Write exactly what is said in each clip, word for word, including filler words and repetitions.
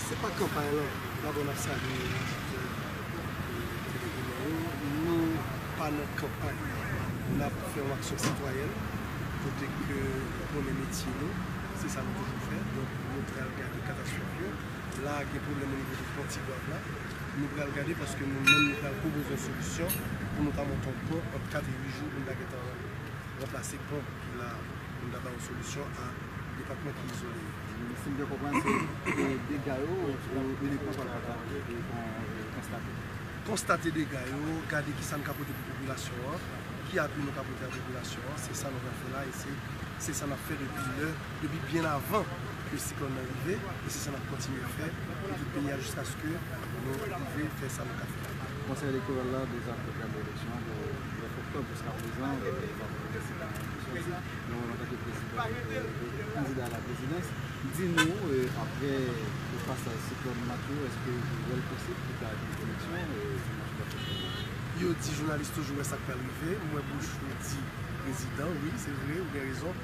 Se pa kanpay lan. Dabò, n ap salye oditè, e, Televizyonè yo. Nou pa nan kanpay. N ap fè yon aksyon sitwayèn kote ke nou konnen metye nou. Se sa nou toujou fè. Donk, nou pral gade katastwòf yo. La, gen pwoblèm onivo de pon Tigwav la. Nou pral gade paske nou menm, nou pral pwopoze yon solisyon pou nou ta monte yon pon ant kat e uit jou pou n ta gentan ranplase pon ki la, pou n ta ba yon solisyon a depatman ki izole yo. Si m byen konprann, se, e, dega yo, e, inikman pral kontate, e, kon, e, konstate. Konstate dega yo, gade ki sa n ka pote pou popilasyon an, ki apui nou ka pote a popilasyon an, se sa nou pral fè la, e se, se sa n ap fè depi lè, depi byen avan ke siklòn nan rive, e se sa n ap kontinye fè pou tout peyi a jiskaske nou rive fè sa nou ka fè. Konsèy elektoral la deja pwogram eleksyon an pou nèf oktòb. Jiska prezan, e, pa gen prezidan ki chwazi. Nou menm, antanke prezidan, e, kandida a la prezidans, di nou, e, apre pasaj siklòn Matthew, èske ou wè l posib pou ta gen eleksyon, e, dimanch nèf oktòb la? Yo di jounalis toujou wè sa k pral rive. M wè bouch ou di prezidan, wi, se vre, ou gen rezon.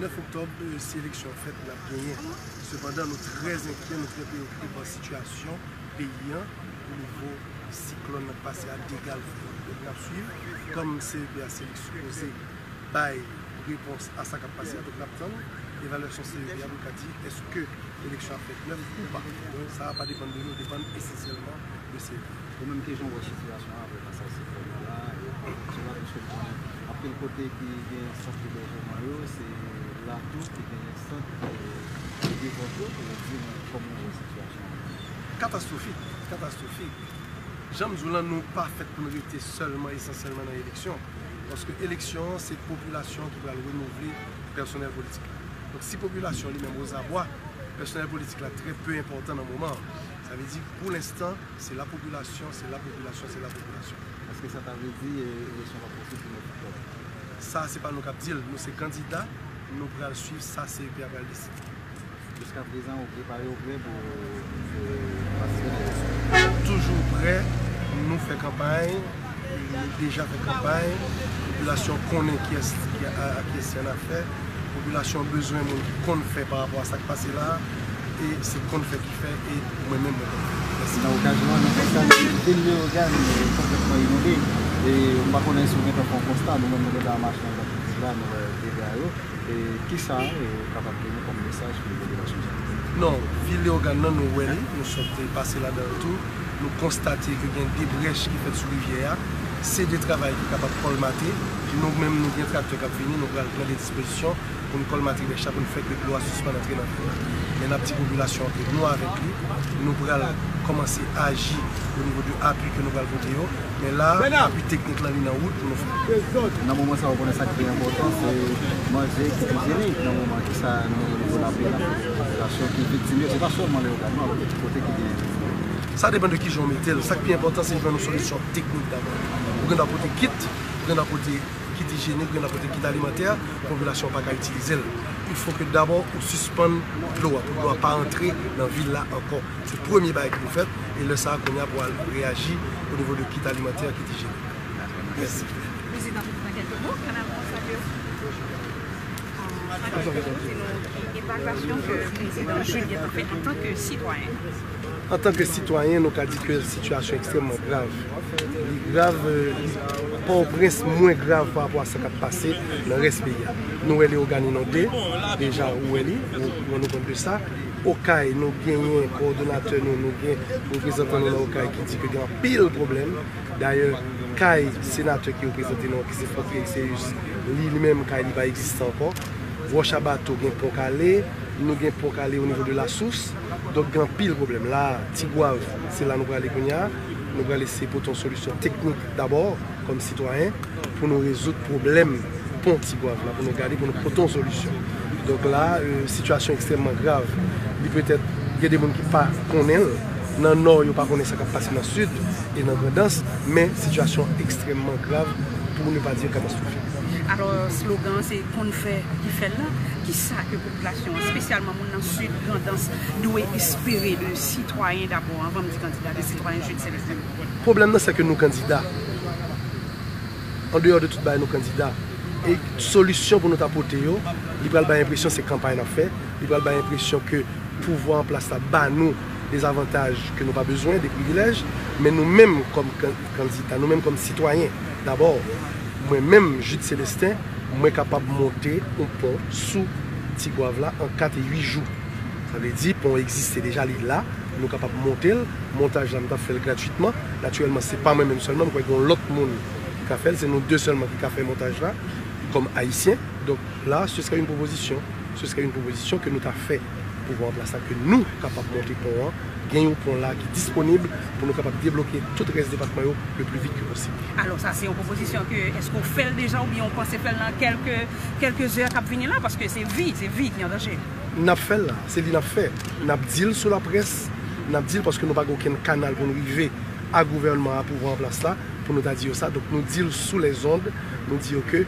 Nèf oktòb, e, si eleksyon an fèt, n ap genyen. Sepandan, nou trè enkyè, nou trè preokipe pa sitiyasyon peyi an, pou nivo siklòn nan k pase a, dega l fè. Donk, n ap swiv. Kòm C E P a, se li k sipoze bay repons a sa k ap pase a, donk n ap tann evalyasyon C E P a pou l ka di èske eleksyon ap fèt nèf ou pa. Sa a pa depann de nou, depann esansyèlman de C E P a. Ou menm, kijan w wè sitiyasyon an apre pasaj siklòn nan la, e pwoteksyon la, piske nou konnen anpil kote ki gen sant ebèjman yo, se la tou ki genyen sant, e, de vant yo, e di nou kòman w wè sitiyasyon an? Katastwofik, katastwofik. Jan m di w lan, nou pa fèt pou n rete sèlman, esansyèlman nan eleksyon. Paske eleksyon an, se popilasyon an ki pral renouvle pèsonèl politik la. Donk, si popilasyon an li menm ozabwa, pèsonèl politik la trè pe enpòtan nan moman an. Sa vle di, pou lenstan, se la popilasyon, se la popilasyon, se la popilasyon. Èske sa ta vle di, e, eleksyon p ap posib pou nèf oktòb? Sa, se pa nou k ap di l. Nou se kandida, nou pral swiv sa C E P a pral deside. Jiska prezan, ou prepare w prè pou, e, patisipe nan eleksyon? Toujou prè, nou fè kanpay, nou deja fè kanpay, popilasyon konnen kiyès ki a, a kiyès ki annafè, popilasyon bezwen moun ki konn fè pa rapò a sa k pase la, e se konn fè ki fè, e mwen menm mwen konn fè. Mèsi. Nan okazyon an, nou fè sa, nou vin Leyogàn, e, konplètman inonde, e m pa konnen si w gentan fè yon konsta, nou menm nou gentan mache nan zòn ki di la, nou wè dega yo. E kisa, e, ou kapab gen nou kòm mesaj pou popilasyon sa? Non, vil Leyogàn nan, nou wè li, nou sot pase ladan l tou. Nou konstate ke gen de brèch ki fèt sou rivyè a. Se de travay ki kapab kòlmate. Nou menm, nou gen traktè k ap vini, nou pral pran de dispozisyon pou n kòlmate brèch la, pou n fè ke dlo a sispann antre nan vil la. Men n ap di popilasyon an ke nou avèk li, nou pral kòmanse aji o nivo de apui ke nou pral pote yo. Men la, apui teknik lan, li nan wout pou nou fè. Nan moman sa, ou konnen sa ki pi enpòtan, se manje ki ijyenik. Nan moman ki sa, nou, o nivo lapli, la popilasyon ki viktim yo, se pa sèlman Leyogàn, non, tout kote ki gen. Sa depann de kijan w mete l. Sa k pi enpòtan, se jwenn yon solisyon teknik dabò. Ou gen dwa pote kit, ou gen dwa pote kit ijyenik, ou gen dwa pote kit alimantè, popilasyon an pa ka itilize l. Il faut que dabò ou sispann dlo a, pou dlo a pa antre nan vil la ankò. Se premye bagay ki pou fèt, e lè sa a, kounye a pou al reyaji o nivo de kit alimantè, kit ijyenik. Mèsi. Président, dans quelques mots, Canal Austral, euh, evaluation que le président Jules Guettin fait en tant que citoyen. Antanke sitwayen, nou ka di ke sitiyasyon ekstrèmman grav. Li grav, euh, li Pòtoprens mwen grav pa rapò a sa k ap pase nan rès peyi a. Nou wè Leyogàn inonde, deja ou wè li, ou rann ou kont de sa. Okay, nou genyen kowòdonatè nou, nou gen reprezantan nou nan Okay ki di ke gen anpil pwoblèm. Dayè, kay senatè ki reprezante nou an, ki se Franck Pierre Xéus, li, li menm, kay li pa egziste ankò. Wòch a Bato gen pon k ale, nou gen pon k ale o nivo de Lasous. Donk, gen anpil pwoblèm. La, Tigwav, se la nou prale kounye a. Nou prale eseye pote yon solisyon teknik dabò, kòm sitwayen, pou nou rezoud pwoblèm pon Tigwav la, pou nou gade, pou nou pote yon solisyon. Donk la, euh, sitiyasyon ekstrèmman grav. Li petèt, gen de moun ki pa konnen l. Nan Nò, yo pa konnen sa k ap pase nan Sid e nan Grandans, men sitiyasyon ekstrèmman grav, pou ne pa di katastwofik. Alò, slogan an se konn fè ki fè l la. Kisa ke popilasyon an, espesyalman moun nan Sid, Grandans, dwe espere de sitwayen dabò, anvan m di kandida, de sitwayen Jules Célestin? Pwoblèm nan, se ke nou kandida. Andeyò de tout bagay, nou kandida. E solisyon pou nou ta pote yo, li pral bay enpresyon se kanpay n ap fè, li pral bay enpresyon ke pouvwa an plas la ba nou dezavantaj ke nou pa bezwen, de privilèj, men nou menm kòm kan-, kandida, nou menm kòm sitwayen, dabò, mwen menm, Jude Célestin, mwen kapab monte yon pon sou Ti Gwav la an kat e uit jou. Sa vle di, pon an egziste deja, li la, nou kapab monte l. Montaj la, m t ap fè l gratwitman. Natirèlman, se pa mwen menm sèlman, m kwè gen lòt moun ki ka fè l, se nou de sèlman ki ka fè montaj la, kòm Ayisyen. Donk, la, ce serait une proposition. Ce serait une proposition ke nou ta fè pouvwa an plas la, ke nou kapab monte pon an, gen yon pon la ki disponib pou nou kapab debloke tout rès depatman yo le plus vite que possible. Alò, sa se yon pwopozisyon ke, èske w fè l deja oubyen w panse fè l nan kèlke, kèlke zè k ap vini la? Paske se vi, se vi ki an danje. N ap fè l la, se li n ap fè. N ap di l sou laprès, n ap di l paske nou pa gen okenn kanal pou nou rive a gouvènman an, a pouvwa an plas la, pou nou ta di yo sa. Donk, nou di l sou lèzond, nou di yo ke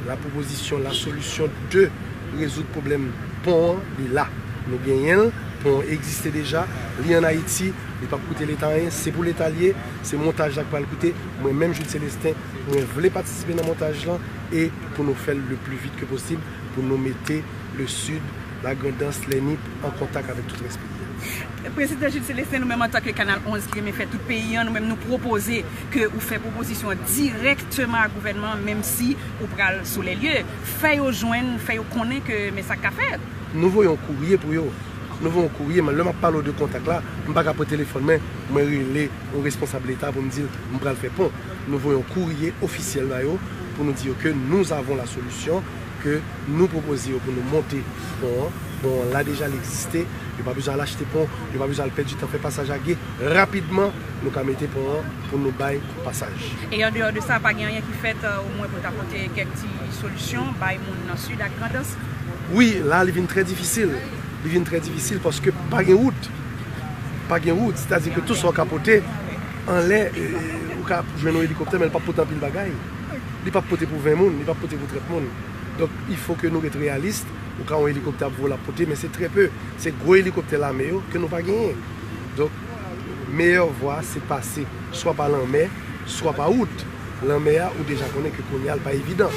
la proposition, la solution de rezoud pwoblèm pon an, li la. Nou genyen l, pon an egziste deja, li ann Ayiti, li p ap koute Leta anyen, se pou Leta l ye, se montaj la k pral koute. Mwen menm, Jude Célestin, mwen vle patisipe nan montaj lan e pou nou fè l le plus vite que possible, pou nou mete le Sud, Lagrandans, Lènip an kontak avèk tout rès peyi a. Prezidan Jude Célestin, nou menm antanke Kanal onz ki renmen fè tout peyi an, nou menm nou pwopoze ke ou fè pwopozisyon an dirèkteman a gouvènman an, menm si ou pral sou lè lye. Fè yo jwenn, fè yo konnen ke men sa k ka fèt. Nou voye yon kourye pou yo. Nou voye yon kourye, men lè m ap pale w de kontak la, m pa ka pran telefòn mwen, mwen rele yon responsab Leta pou m di l m pral fè pon. Nou voye yon kourye ofisyèl ba yo pou nou di yo ke nous avons la solution, ke nou pwopoze yo pou nou monte pon an. Pon an la deja, li egziste. Yo pa bezwen al achte pon, yo pa bezwen al pèdi tan fè pasaj a ge. Rapidman, nou ka mete pon an pou nou bay pasaj. E an deyò de sa, pa gen anyen ki fèt, euh, omwen pou ta pote kèk ti solisyon bay moun nan Sid ak Grandans? Wi, la, li vin trè difisil. Li vin trè difisil paske pa gen wout. Pa gen wout, sètadi ke tou sa w ka pote anlè, e, ou ka jwenn yon elikoptè, men l p ap pote anpil bagay. Li p ap pote pou ven moun, li p ap pote pou trant moun. Donk, il faut que nou ret reyalis. Ou ka wè yon elikoptè ap vole, ap pote, men se trè pe. Se gwo elikoptè lame yo ke nou pa genyen. Donk, meyè vwa, se pase swa pa lanmè, swa pa wout. Lanmè a, ou deja konnen ke kounye a, l pa evidan.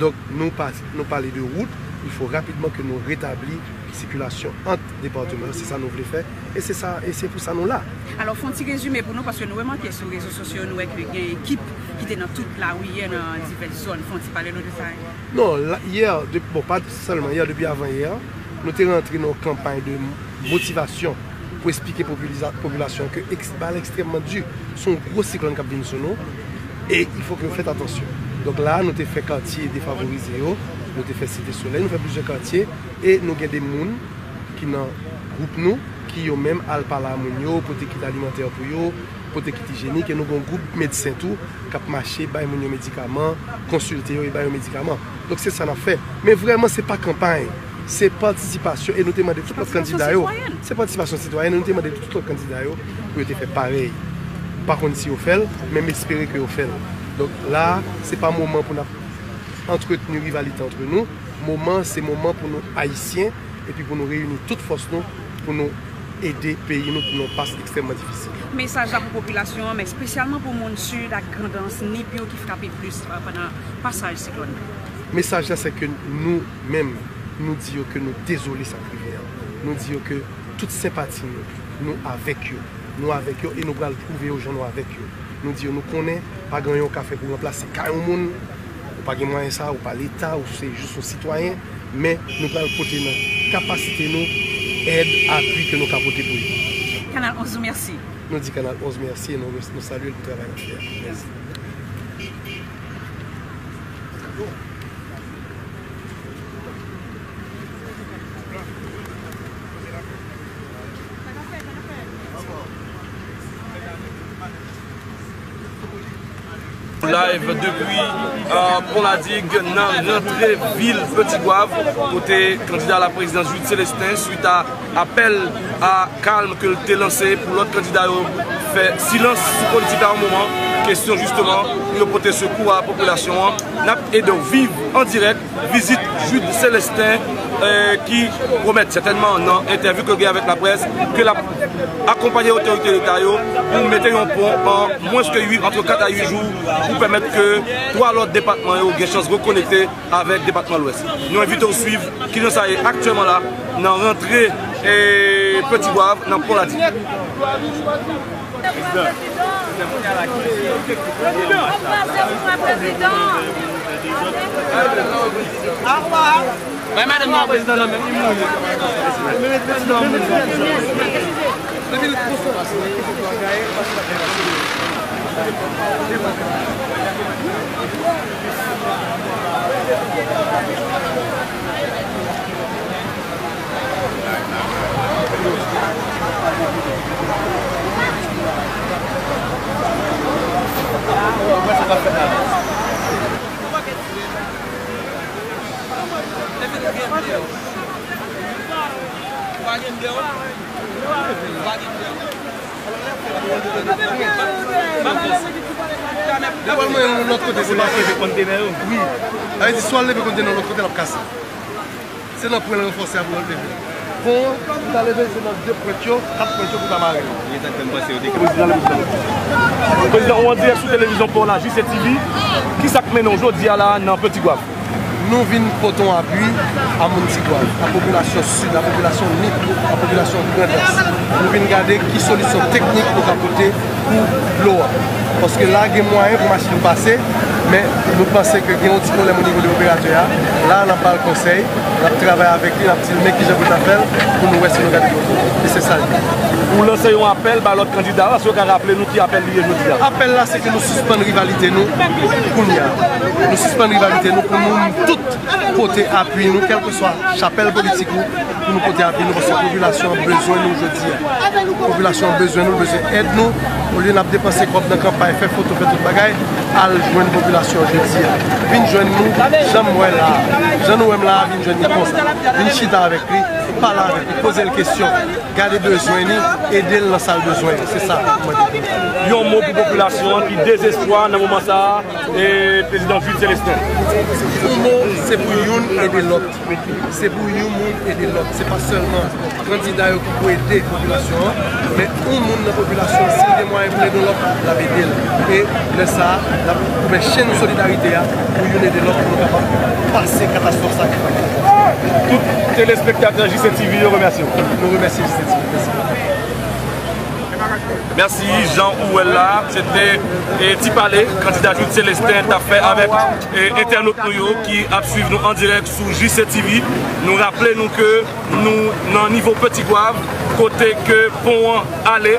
Donk, nou pa, nou pale de wout, il faut rapidement que nou retabli sikilasyon ant depatman yo, se sa nou vle fè, e se sa, e se pou sa nou la. Alò, fè yon ti rezime pou nou, paske nou remake sou rezo sosyo, nou wè ke gen ekip ki te nan tout lari yè, nan divès zòn. Fè yon ti pale nou de sa. Non, la, yè, de, bon, pa sèlman yè, depi avan yè, nou te rantre nan yon kanpay de motivasyon pou eksplike popiliza-, popilasyon ke eks-, bagay la ekstrèmman di. Se yon gwo siklòn k ap vin sou nou. E il faut que fèt atansyon. Donk la, nou te fè katye defavorize yo, nou te fè Site Solèy, nou fè plizyè katye, e nou gen de moun ki nan gwoup nou, ki yo menm al pale a moun yo, pote kit alimantè pou yo, pote kit ijyenik, e nou gen yon gwoup medsen tou, k ap mache, bay moun yo medikaman, konsilte yo e bay yo medikaman. Donk se sa n ap fè. Men vrèman, se pa kanpay. Se patisipasyon, e nou te mande tout lòt kandida yo. Se patisipasyon sitwayèn, e nou te mande tout lòt kandida yo pou yo te fè parèy. M pa konn si yo fè l, men m espere ke yo fè l. Donk la, se pa moman pou n ap antretni rivalite antre nou. Moman, se moman pou nou Ayisyen, epi pou nou reyini tout fòs nou, pou nou ede peyi nou pou nan yon pas ekstrèmman difisil. Mesaj la pou popilasyon an, men espesyalman pou moun Sid ak Grandans, Nip yo ki frape plis, euh, pandan pasaj siklòn nan. Mesaj la, se ke nou menm, nou di yo ke nou dezole sa k rive a. Nou di yo ke tout senpati nou, nou avèk yo. Nou avèk yo e nou pral pwouve yo jan nou avèk yo. Nou di yo nou konnen pa gen anyen w ka fè pou ranplase kay yon moun. Ou pa gen mwayen sa, ou pa Leta, ou se jis yon sitwayen. Men nou pral pote nan kapasite nou èd, apui ke nou ka pote pou yo. Kanal onz, mèsi. Nou di Kanal onz mèsi e nou, nou salye l pou travay l ap fè a. Mèsi. Live depi, euh, Pon Ladig nan rantre vil Ti Gwav, kote kandida a la prezidans Jude Célestin, swit a apèl a kalm ke l te lanse pou lòt kandida yo fè silans sou politik la yon moman, kesyon jisteman pou yo pote sekou a popilasyon an. N ap ede w viv an dirèk vizit Jude Célestin, eh, ki pwomèt sètènman nan entèvyou ke l gen avèk laprès ke l ap akonpaye otorite Leta yo pou mete yon pon an mwens ke uit, ant kat a uit jou pou pèmèt ke twa lòt depatman yo gen chans rekonekte avèk depatman Lwès. Nou envite w swiv kijan sa ye aktyèlman la nan rantre E Petit Goâve nan Pon Ladi. Bay madanm nan prezidan nan men, li mouri. Lè w al mwen yon lòt kote, se pa leve kontenè yo. Wi. Sa vle di, si w al leve kontenè yon lòt kote, l ap kase. Se nan pwen l ranfòse a pou yo leve. Pon an, pou ta leve, se nan de pwent yo, kat pwent yo pou ta mare l. Prezidan, ou an dirèk sou televizyon Pon la, J C T V. Kisa k mennen w jodi a la nan Petit Goâve? Nou vin pote yon apui a moun Ti Goâve, a popilasyon Sid, a popilasyon Nip, a popilasyon Grandans. Nou vin gade ki solisyon teknik nou ka pote pou dlo a. Paske la, gen mwayen pou machin pase, men nou panse ke gen yon ti pwoblèm o nivo de operatè a. La, n ap ba l konsèy, n ap travay avèk li, n ap di l men kijan pou ta fè l, pou nou wè si nou gade dlo. E se sa l ye. Ou lanse yon apèl ba lòt kandida yo, èske w ka raple nou ki apèl li ye jodi a? Apèl la, se ke nou sispann rivalite nou kounye a. Nou sispann rivalite nou pou nou tout pote apui nou, kèlkeswa chapèl politik ou, pou nou pote apui nou, paske popilasyon an bezwen nou jodi a. Popilasyon an bezwen nou, bezwen èd nou. Olye n ap depanse kòb nan kanpay, fè foto, fè tout bagay, al jwenn popilasyon an jodi a. Vin jwenn nou, jan m wè la a. Jan nou wè m la a, vin jwenn li konsa. Vin chita avèk li, pale avèk li, poze l kesyon, gade bezwen li, ede l nan sa l bezwen. Se sa m mande. Yon mo pou popilasyon an ki dezespwa nan moman sa a, e prezidan Jude Célestin. Yon mo, se pou youn ede lòt. Se pou yon moun ede lòt. Se pa sèlman kandida yo ki pou ede popilasyon an, men yon moun nan popilasyon an, si l gen mwayen pou l ede yon lòt, l ap ede l. E lè sa a, n ap goumen chenn solidarite a pou youn ede lòt, pou nou kapab pase katastwòf sa ki fèt. Tout telespektatè J C T V yo remèsye w. Nou remèsye J C T V. Mèsi. Mèsi, jan ou wè l la, se te, e, ti pale kandida Jude Célestin t ap fè avèk, e, entènot nou yo ki ap swiv nou an dirèk sou J C T V. Nou raple nou ke nou nan nivo Petit Goâve, kote ke pon an ale,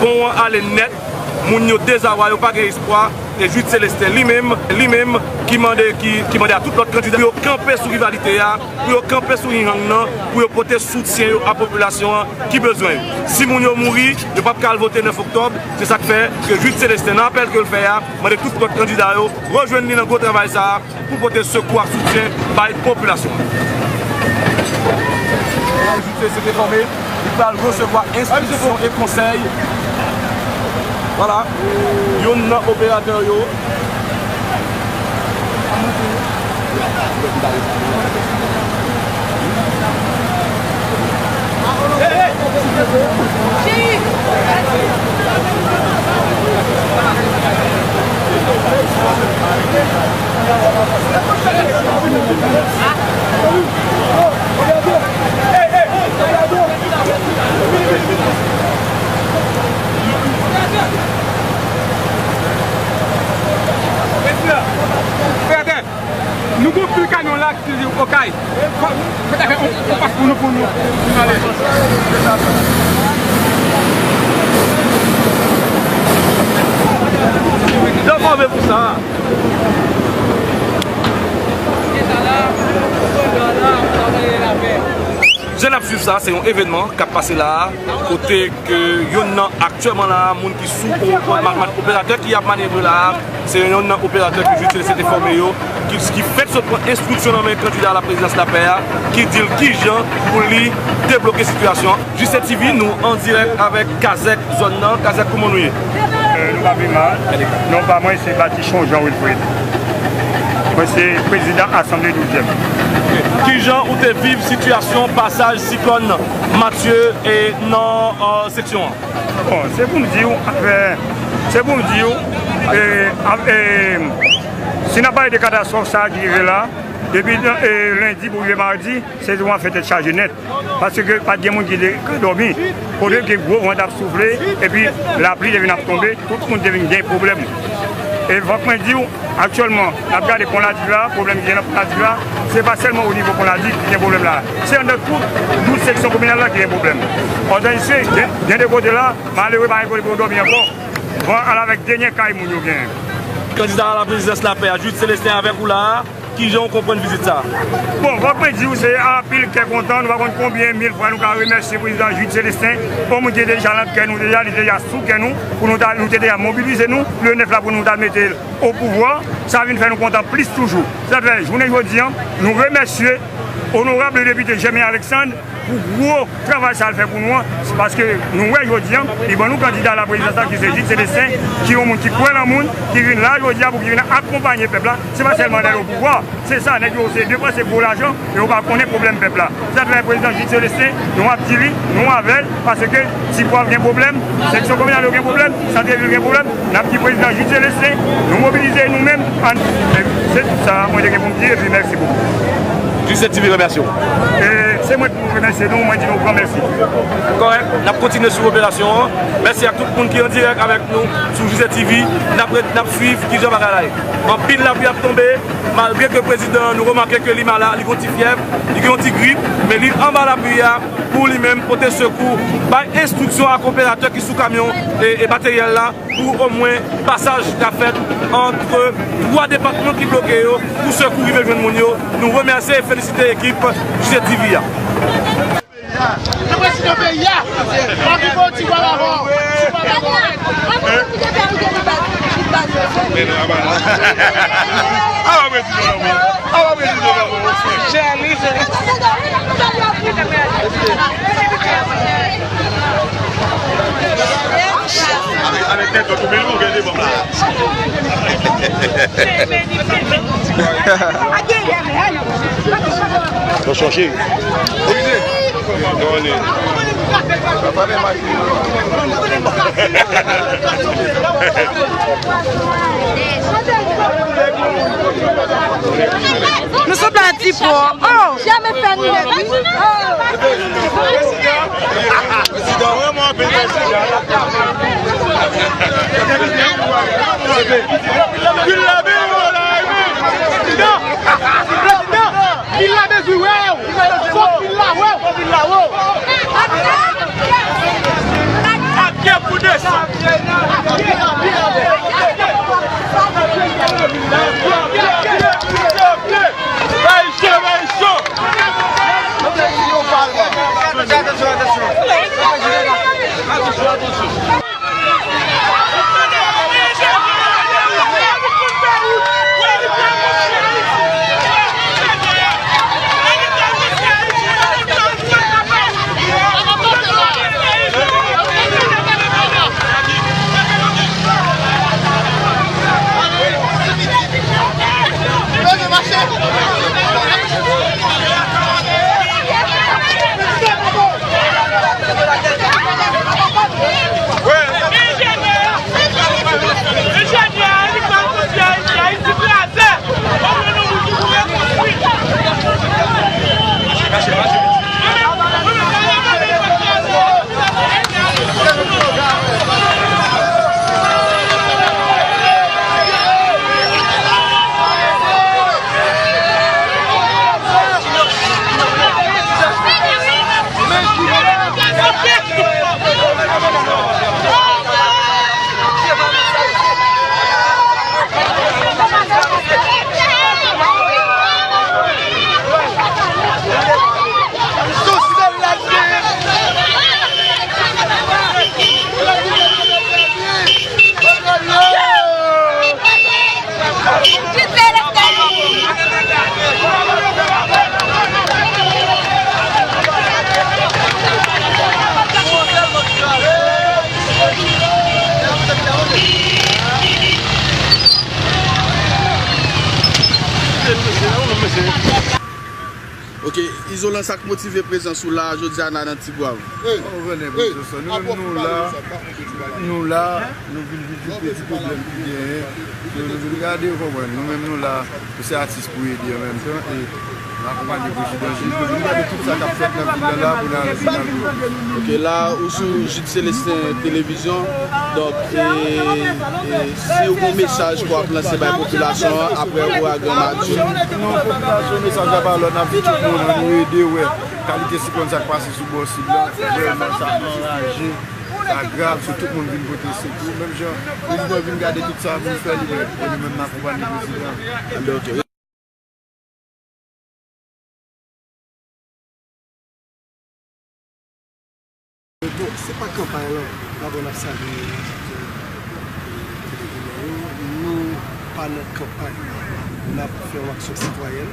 pon an ale nèt, moun yo dezawwa, yo pa gen espwa, e Jude Célestin li menm, li menm ki mande, ki, ki mande a tout lòt kandida pou yo kanpe sou rivalite a, pou yo kanpe sou yin yang nan, pou yo pote soutyen yo a popilasyon an ki bezwen yo. Si moun yo mouri, yo p ap ka al vote nèf oktòb. Se sa k fè ke Jude Célestin, nan apèl ke l fè a, mande tout lòt kandida yo rejwenn li nan gwo travay sa a pou pote sekou ak soutyen bay popilasyon an. Jude Célestin te fòme. Li pral resevwa enstriksyon e konsèy. Vwala, youn nan operatè yo. Nou gon pil kamyon la ki okay. Fò, fò ta fè on, on pas pou nou, pou nou, pou nou ale. Yo fòme pou sa. Jan n ap swiv sa, se yon evènman k ap pase la a, kote ke youn nan aktyèlman la a, moun ki sou o-, ma-, ma-, operatè ki ap manyevre la a, se youn nan operatè ke Jude Célestin te fòme yo, ki, ki fèk sot pran enstriksyon nan men kandida a la prezidans Lapè a, ki di l kijan pou li debloke sitiyasyon an. J C T V, nou an dirèk avèk kazèk zòn nan. Kazèk, kòman nou ye? Euh, nou pa pi mal. Non pa mwen, se Batichon Jean Wilfred. Mwen se prezidan Asanble douzyèm. Kijan ou te viv sitiyasyon pasaj siklòn Matye e nan, euh, seksyon an? Bon, se pou m di w, euh, se pou m di w, euh, av-, euh, si n ap pale de katastwòf sa a ki rive la, Depi, e, lendi pou rive madi, sezon an fè tèt chaje nèt. Paske pa t gen moun ki te ka dòmi. Kote ke gwo van t ap soufle, epi lapli te vin ap tonbe, tout moun te vin gen pwoblèm. E fòk mwen di w, aktyèlman, n ap gade Pon Ladik la, pwoblèm ki gen nan Pon Ladik la, se pa sèlman o nivo Pon Ladik ki gen pwoblèm la. Se anndan tout douz seksyon kominal la ki gen pwoblèm. Òganize, gen, gen de kote la, malere pa gen kote pou yo dòmi ankò. Van al avèk dènye kay moun yo genyen. Kandida a la prezidans Lapè a, Jude Célestin avèk ou la a, kijan w konprann vizit sa a? Bon, fòk mwen di w, se anpil kè kontan, nou pa konn konbyen mil fwa nou ka remèsye prezidan Jude Célestin, yon moun ki te deja nan kè nou deja, li te deja sou kè nou, pou nou ta, nou te deja mobilize nou, le nèf la pou nou ta mete l o pouvwa, sa vin fè nou kontan plis toujou. Sa fè, jounen jodi a, nou remèsye onorab depite Germain Alexandre, pou gwo travay sa l fè pou nou an, se paske nou wè jodi an, li ban nou kandida la prezidans la ki se Jude Célestin, ki yon moun ki kwè nan moun, ki vin la jodi a pou ki vin akonpanye pèp la. Se pa sèlman lè l o pouvwa, se sa, nèg yo se depanse gwo lajan, e yo pa konnen pwoblèm pèp la. Sa fè prezidan Jude Célestin, nou ap di li, nou avè l, paske Ti Pwav gen pwoblèm, seksyon kominal yo gen pwoblèm, santrevil gen pwoblèm, n ap di prezidan Jude Célestin, nou mobilize nou menm, ann, se tout sa mwen te gen pou m di, epi mèsi bokou. Jude Célestin T V remèsye w. E se mwen pou remèsye nou, mwen di nou gran mèsi. Kòrèk, n ap kontinye sou operasyon an. Mèsi ak tout moun ki an dirèk avèk nou sou Jude Célestin T V. N ap ret, n ap swiv kijan bagay la ye. Anpil lapli ap tonbe, malgre ke prezidan an, nou remake ke li malad, li gen yon ti fyèv, li gen yon ti grip, men li anba lapli a pou li menm pote sekou, bay enstriksyon ak operatè ki sou kamyon e, e materyèl la, pou omwen pasaj ka fèt ant twa depatman ki bloke yo, pou sekou rive jwenn moun yo. Nou remèsye e felisite ekip J C T V a. Le président pays a, pa ki bon ti bwa la ho, ti bwa la ho. Avèk, avèk tèt dòt ou menm ou gen devan m la. Bon, chonje. Nou sot la di pou. Oh! Janmen fè nou lè wi. Oh! Prezidan, prezidan, vrèman anpil mèsi. Vil la bezwen wè w la, wi. Prezidan, prezidan, vil la bezwen wè w. Fòk vil la wè w. Fòk vil la wè w. Ak kè pou desann. Ok, Izolan, sa k motive prezans ou la jodi a nan Tigwav? Ou konnen, Profesè, nou menm nou la, nou la, nou vin vizite ti pwoblèm ki genyen. Nou, nou vin gade, ou konprann, nou menm nou la, nou se atis pou ede an menm tan, e nou akonpanye prezidan Jules, nou vin gade tout sa k ap fèt nan vil la, la, pou n al, pou n al. Ok, la, ou sou Jude Célestin Télévision, donk, e, e, si ou gon mesaj pou ap lanse bay popilasyon an, apre ouragan Matye. Non, popilasyon, mesaj la pa lòt, n ap di tout moun, ann nou ede wè kalite siklòn sa k pase sou bò sid la, vrèman, sa anraje, sa grav, si tout moun vin pote sekou. Menm jan prezidan vin gade tout sa, vin fè li menm, e nou menm n akonpanye prezidan. Bon, se pa kanpay lan, dabò n ap salye aktè, e, televizyonè yo. Nou pa nan kanpay. N ap fè yon aksyon sitwayèn,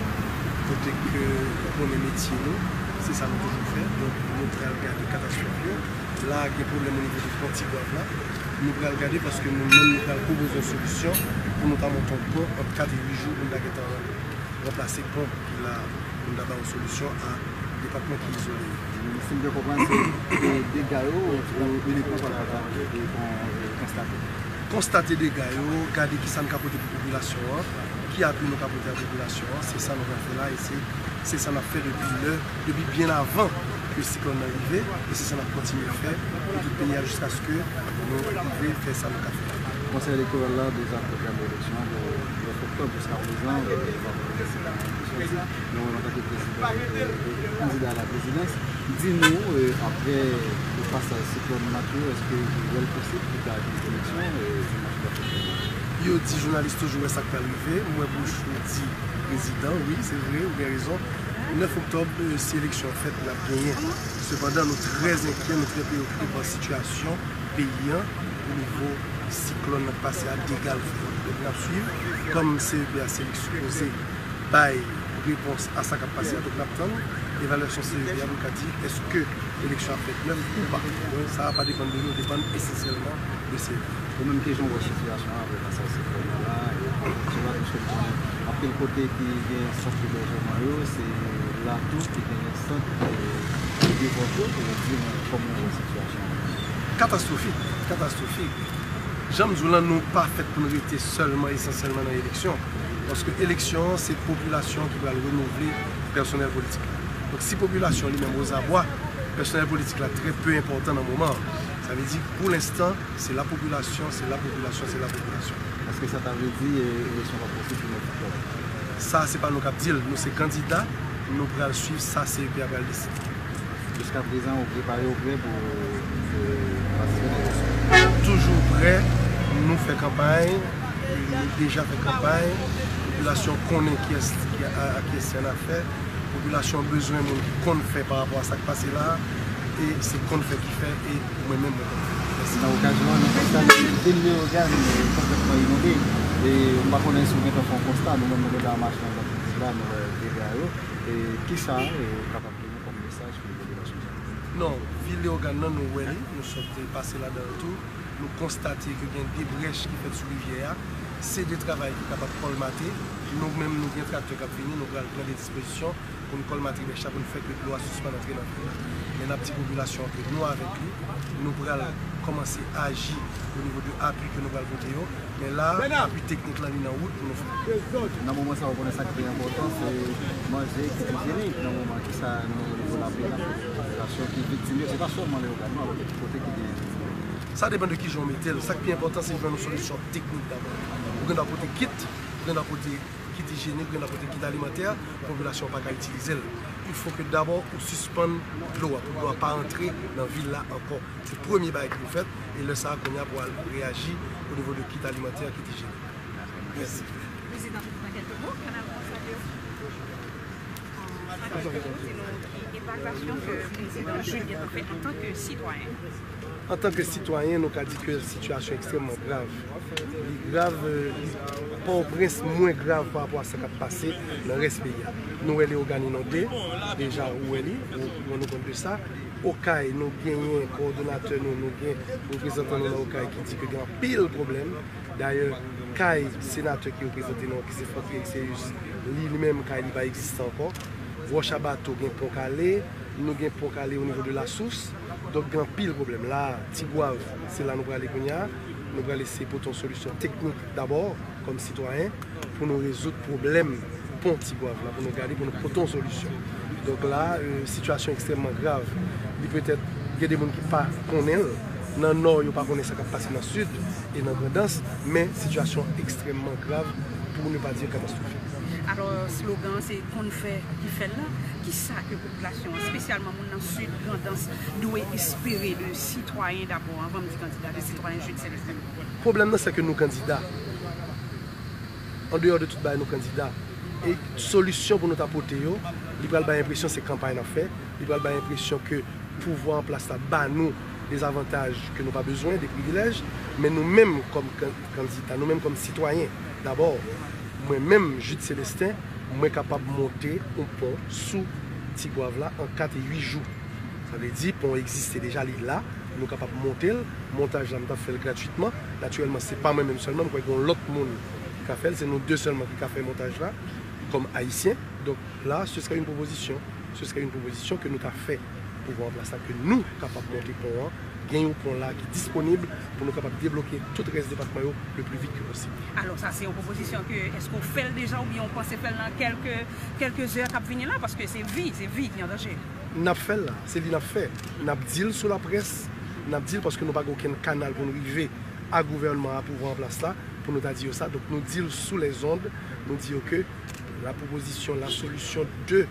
kote ke nou konnen metye nou, se sa nou toujou fè. Donk, nou pral gade katastwòf yo. La, gen pwoblèm o nivo de pon Tigwav la. Nou pral gade paske nou menm, nou pral pwopoze yon solisyon pou nou ta monte yon pon ant kat e uit jou pou nou ta gentan ranplase pon ki la, pou n ta ba yon solisyon a depatman ki izole yo. Si m byen konprann, se, e, dega yo, e, inikman pral, pral, e, kon-, e, konstate. Konstate dega yo, gade ki sa n ka pote pou popilasyon an, ki apui nou ka pote a popilasyon an, se sa nou pral fè la, e se, se sa n ap fè depi lè, depi byen avan ke siklòn nan rive, e se sa n ap kontinye fè pou tout peyi a jiskaske nou rive fè sa nou ka fè. Konsèy elektoral la deja pwograme eleksyon an pou nèf oktòb. Jiska prezan, e, pa gen eleksyon. Nou menm, antanke prezidan, e, e, kandida a la prezidans, di nou, e, apre, e, pasaj siklòn Matye, èske ou wè l posib pou ta gen eleksyon, e, dimanch nèf oktòb? Yo di jounalis toujou wè sa k pral rive. M wè bouch ou di prezidan, wi, se vre, ou gen rezon. Nèf oktòb, e, si eleksyon an fèt, n ap genyen. Sepandan, nou trè enkyè, nou trè preokipe pa sitiyasyon peyi an, o nivo siklòn nan k pase a, dega l fè. Donk, n ap swiv, kòm C E P a se li ki sipoze bay repons a sa k ap pase a, donk n ap tann evalyasyon C E P a pou l ka di èske eleksyon ap fèt menm ou pa. Donk, sa a pa depann de nou, depann esansyèlman de C E P a. Ou menm, kijan w wè sitiyasyon an apre pasaj siklòn nan la, e, sou la, piske nou konnen anpil kote ki gen sant ebèjman yo, se la tou ki genyen sant, e, de vòt yo, pou yo di nou kòman yo wè sitiyasyon an. Katastwofik, katastwofik. Jan m di w lan, nou pa fèt pou n rete sèlman, esansyèlman nan eleksyon. Paske eleksyon an, se popilasyon ki pral renouvle pèsonèl politik la. Donk, si popilasyon li menm ozabwa, pèsonèl politik la trè pe enpòtan nan moman an. Sa vle di, pou lenstan, se la popilasyon, se la popilasyon, se la popilasyon. Èske sa ta vle di, e, eleksyon p ap posib pou nèf oktòb? Sa, se pa nou k ap di l. Nou se kandida, nou pral swiv sa C E P a pral deside. Jiska prezan, ou prepare, ou prè pou, e, patisipe nan eleksyon? Toujou prè, nou fè kanpay, nou deja fè kanpay, popilasyon konnen kiyès ki a, a kiyès se annafè, popilasyon bezwen moun ki konn fè pa rapò a sa k pase la a, e se konn fè ki fè, e mwen menm mwen konn fè. Mèsi. Nan okazyon an, nou konstate vil Leyogàn, e, konplètman inonde, e m pa konnen si w gentan fè yon konsta, nou menm nou gentan mache nan zòn Piti la, nou wè dega yo, e kisa, e, ou kapab Kòm mesaj pou popilasyon sa? Non, vil Leyogàn nan, nou wè li, nou sot pase ladan l tou. Nou konstate ke gen de brèch ki fèt sou rivyè a. Se de travay ki kapab kòlmate. Nou menm, nou gen traktè k ap vini, nou pral pran de dispozisyon pou n kòlmate brèch la, pou n fè ke dlo a sispann antre nan vil la. Men n ap di popilasyon an ke nou avèk li, nou pral kòmanse aji o nivo de apui ke nou pral pote yo. Men la, apui teknik lan li nan wout pou nou fè. Nan moman sa, ou konnen sa ki pi enpòtan, se manje ki ijyenik. Nan moman, kisa nou, o nivo lapli, n ap pote pou popilasyon ki viktim yo, se pa sèlman Leyogàn, non, kote ki gen viktim yo. Sa depann de kijan w mete l. Sa k pi enpòtan, se jwenn yon solisyon teknik dabò. Ou gen dwa pote kit, ou gen dwa pote kit ijyenik, ou gen dwa pote kit alimantè, popilasyon an pa ka itilize l. Il faut que dabò ou sispann dlo a, pou dlo a pa antre nan vil la ankò. Se premye bagay ki pou fèt, e lè sa a, kounye a pou al reyaji o nivo de kit alimantè, kit ijyenik. Mèsi. Président, en quelques mots, Kanal Ankò salye w. An, an, di nou ki evalyasyon ke Président Jules gentan fè antanke sitwayen. Antanke sitwayen, nou ka di ke sitiyasyon ekstrèmman grav. Li grav, li, Pòtoprens mwen grav pa rapò a sa k ap pase nan rès peyi a. Nou wè Leyogàn inonde, deja ou wè li, ou rann ou kont de sa. Okay, nou genyen kowòdonatè nou, nou gen reprezantan nou nan Okay ki di ke gen anpil pwoblèm. Dayè, kay senatè ki reprezante nou an, ki se Franck Eric Céus, li, li menm, kay li pa egziste ankò. Wòch a Bato gen pon k ale, nou gen pon k ale o nivo de Lasous. Donk, gen anpil pwoblèm. La, Tigwav, se la nou prale kounye a. Nou prale eseye pote yon solisyon teknik dabò, kòm sitwayen, pou nou rezoud pwoblèm pon Tigwav la, pou nou gade, pou nou pote yon solisyon. Donk la, euh, sitiyasyon ekstrèmman grav. Li petèt, gen de moun ki pa konnen l. Nan Nò, yo pa konnen sa k ap pase nan Sid e nan Grandans, men sitiyasyon ekstrèmman grav, pou ne pa dire katastwofik. Alò, slogan an se konn fè ki fè l la. Kisa ke popilasyon an, espesyalman moun nan Sid, Grandans, dwe espere de sitwayen dabò, anvan m di kandida, de sitwayen Jude Célestin? Pwoblèm nan, se ke nou kandida. Andeyò de tout bagay, nou kandida. E solisyon pou nou ta pote yo, li pral bay enpresyon se kanpay n ap fè, li pral bay enpresyon ke pouvwa an plas la ba nou de zavantaj ke nou pa bezwen, de privilèj, men nou menm kòm kan-, kandida, nou menm kòm sitwayen, dabò, mwen menm, Jude Célestin, mwen kapab monte yon pon sou Tigwav la an kat e uit jou. Sa vle di, pon an egziste deja, li la, nou kapab monte l. Montaj la, m t ap fè l gratwitman. Natirèlman, se pa mwen menm sèlman, m kwè gen yon lòt moun ki ka fè l, se nou de sèlman ki ka fè montaj la, kòm Ayisyen. Donk, la, ce serait une proposition. Ce serait une proposition ke nou ta fè pouvwa an plas la, ke nou kapab monte pon an, gen yon pon la ki disponib pou nou kapab debloke tout rès depatman yo le plus vite que possible. Alò, sa se yon pwopozisyon ke, èske w fè l deja oubyen w panse fè l nan kèlke, kèlke zè k ap vini la? Paske se vi, se vi ki an danje. N ap fè l la, se li n ap fè. N ap di l sou laprès, n ap di l paske nou pa gen okenn kanal pou n rive a gouvènman a, pouvwa an plas la, pou nou ta di yo sa. Donk, nou di l sou lèzond, nou di yo ke la pwopozisyon, la solisyon de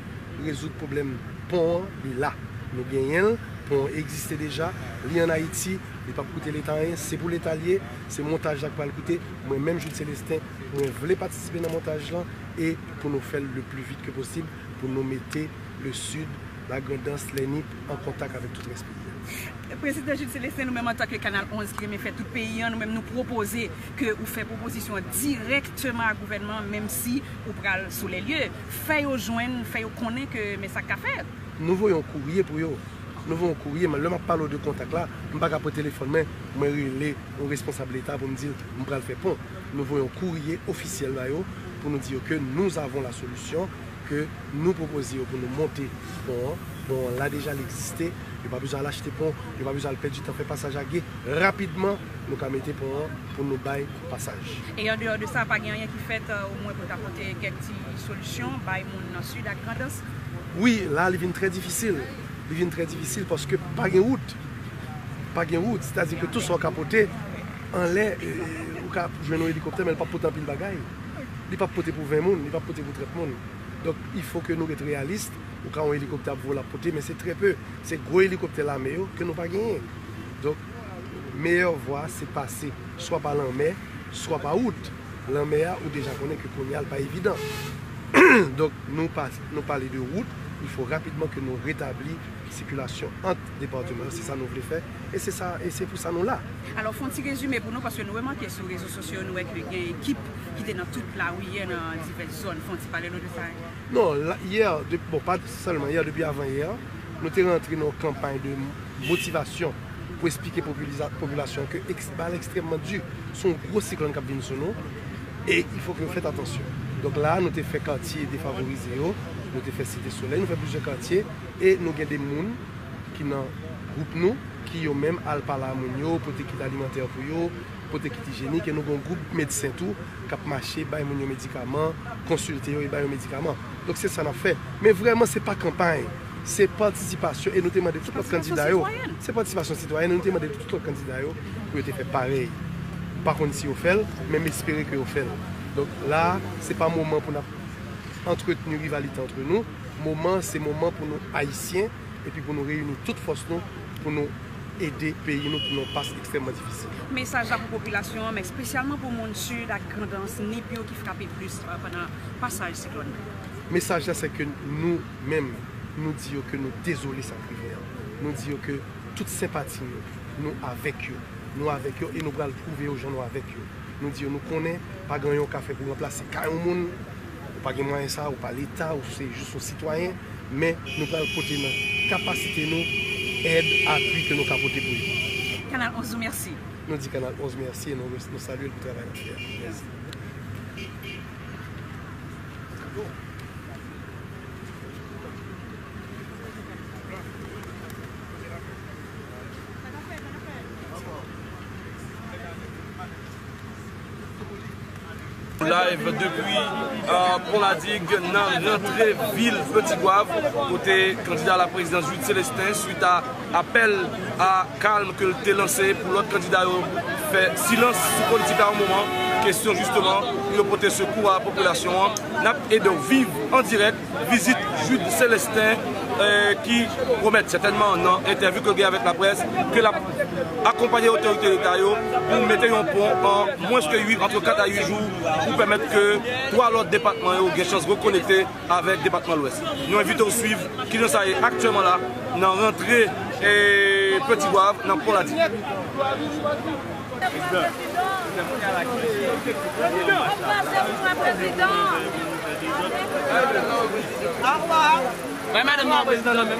rezoud pwoblèm pon an, li la. Nou genyen l, pon an egziste deja, li ann Ayiti, li p ap koute Leta anyen, se pou Leta l ye, se montaj la k pral koute. Mwen menm, Jude Célestin, mwen vle patisipe nan montaj lan e pou nou fè l le plus vite que possible, pou nou mete le Sud, la Grandans, Lènip an kontak avèk tout rès peyi a. Prezidan Jude Célestin, nou menm antanke Kanal onz ki renmen fè tout peyi an, nou menm nou pwopoze ke ou fè pwopozisyon an dirèkteman a gouvènman an, menm si ou pral sou lè lye. Fè yo jwenn, fè yo konnen ke men sa k ka fèt. Nou voye yon kourye pou yo. Nou voye yon kourye, men lè m ap pale w de kontak la, m pa ka pran telefòn mwen, mwen rele yon responsab Leta pou m di l m pral fè pon. Nou voye yon kourye ofisyèl ba yo pou nou di yo ke nous avons la solution, ke nou pwopoze yo pou nou monte pon an. Pon an la deja, li egziste. Yo pa bezwen al achte pon, yo pa bezwen al pèdi tan fè pasaj a ge. Rapidman, nou ka mete pon an pou nou bay pasaj. E andeyò de sa, pa gen anyen ki fèt, euh, omwen pou ta pote kèk ti solisyon bay moun nan Sid ak Grandans? Wi, la, li vin trè difisil. Li vin trè difisil paske pa gen wout. Pa gen wout, sètadi ke tou sa w ka pote anlè, e, ou ka jwenn yon elikoptè, men l p ap pote anpil bagay. Li p ap pote pou ven moun, li p ap pote pou trant moun. Donk, il faut que nou ret reyalis. Ou ka wè yon elikoptè ap vole, ap pote, men se trè pe. Se gwo elikoptè lame yo ke nou pa genyen. Donk, meyè vwa, se pase swa pa lanmè, swa pa wout. Lanmè a, ou deja konnen ke kounye a, l pa evidan. Donk, nou pa, nou pale de wout, il faut rapidman ke nou retabli sikilasyon ant depatman yo, se sa nou vle fè, e se sa, e se pou sa nou la. Alò, fè yon ti rezime pou nou, paske nou remake sou rezo sosyo, nou wè ke gen ekip ki te nan tout lari yè nan divès zòn. Fè yon ti pale nou de sa. Non, la, yè, de, bon, pa sèlman yè, depi avan yè, nou te rantre nan yon kanpay de motivasyon pou esplike popiliza-, popilasyon ke eks-, bagay la ekstrèmman di. Se yon gwo siklòn k ap vin sou nou. E il faut que yo fèt atansyon. Donk la, nou te fè katye defavorize yo, nou te fè Site Solèy, nou fè plizyè katye, e nou gen de moun ki nan gwoup nou, ki yo menm al pale a moun yo, pote kit alimantè pou yo, pote kit ijyenik, e nou gen yon gwoup medsen tou k ap mache bay moun yo medikaman, konsilte yo e bay yo medikaman. Donk se sa n ap fè. Men vrèman, se pa kanpay, se patisipasyon, e nou te mande tout lòt kandida yo. Se patisipasyon sitwayèn, e nou te mande tout lòt kandida yo pou yo te fè parèy. M pa konn si yo fè l, men m espere ke yo fè l. Donk la, se pa moman pou n ap antretni rivalite antre nou. Moman, se moman pou nou Ayisyen, epi pou nou reyini tout fòs nou, pou nou ede peyi nou ki nan yon pas ekstrèmman difisil. Mesaj la pou popilasyon an, men espesyalman pou moun Sid ak Grandans, Nip yo ki frape plis, euh, pandan pasaj siklòn nan. Mesaj la, se ke nou menm, nou di yo ke nou dezole sa k rive an. Nou di yo ke tout senpati nou, nou avèk yo. Nou avèk yo e nou pral pwouve yo jan nou avèk yo. Nou di yo nou konnen pa gen anyen w ka fè pou ranplase kay yon moun. Ou pa gen mwayen sa, ou pa Leta, ou se jis yon sitwayen, men nou pral pote nan kapasite nou èd, apui ke nou ka pote pou yo. Kanal onz ou mèsi. Nou di Kanal onz mèsi e nou, nou salye l pou travay l ap fè a. Mèsi. Live depi, euh, Pon Ladig nan rantre vil Petit Goâve, kote kandida la prezidans Jude Célestin, swit a apèl a kalm ke l te lanse pou lòt kandida yo fè silans sou politik la yon moman, kesyon jisteman pou yo pote sekou a popilasyon an. N ap ede w viv an dirèk vizit Jude Célestin, eh, ki pwomèt sètènman nan entèvyou ke l gen avèk laprès ke l ap akonpaye otorite leta yo pou mete yon pon an mwens ke uit, ant kat a uit jou, pou pèmèt ke twa lòt depatman yo gen chans rekonekte avèk depatman Lwès. Nou envite w swiv kijan sa ye aktyèlman la nan rantre, eh, Petit Goâve nan Pon Ladig. Bay madanm nan prezidan nan men.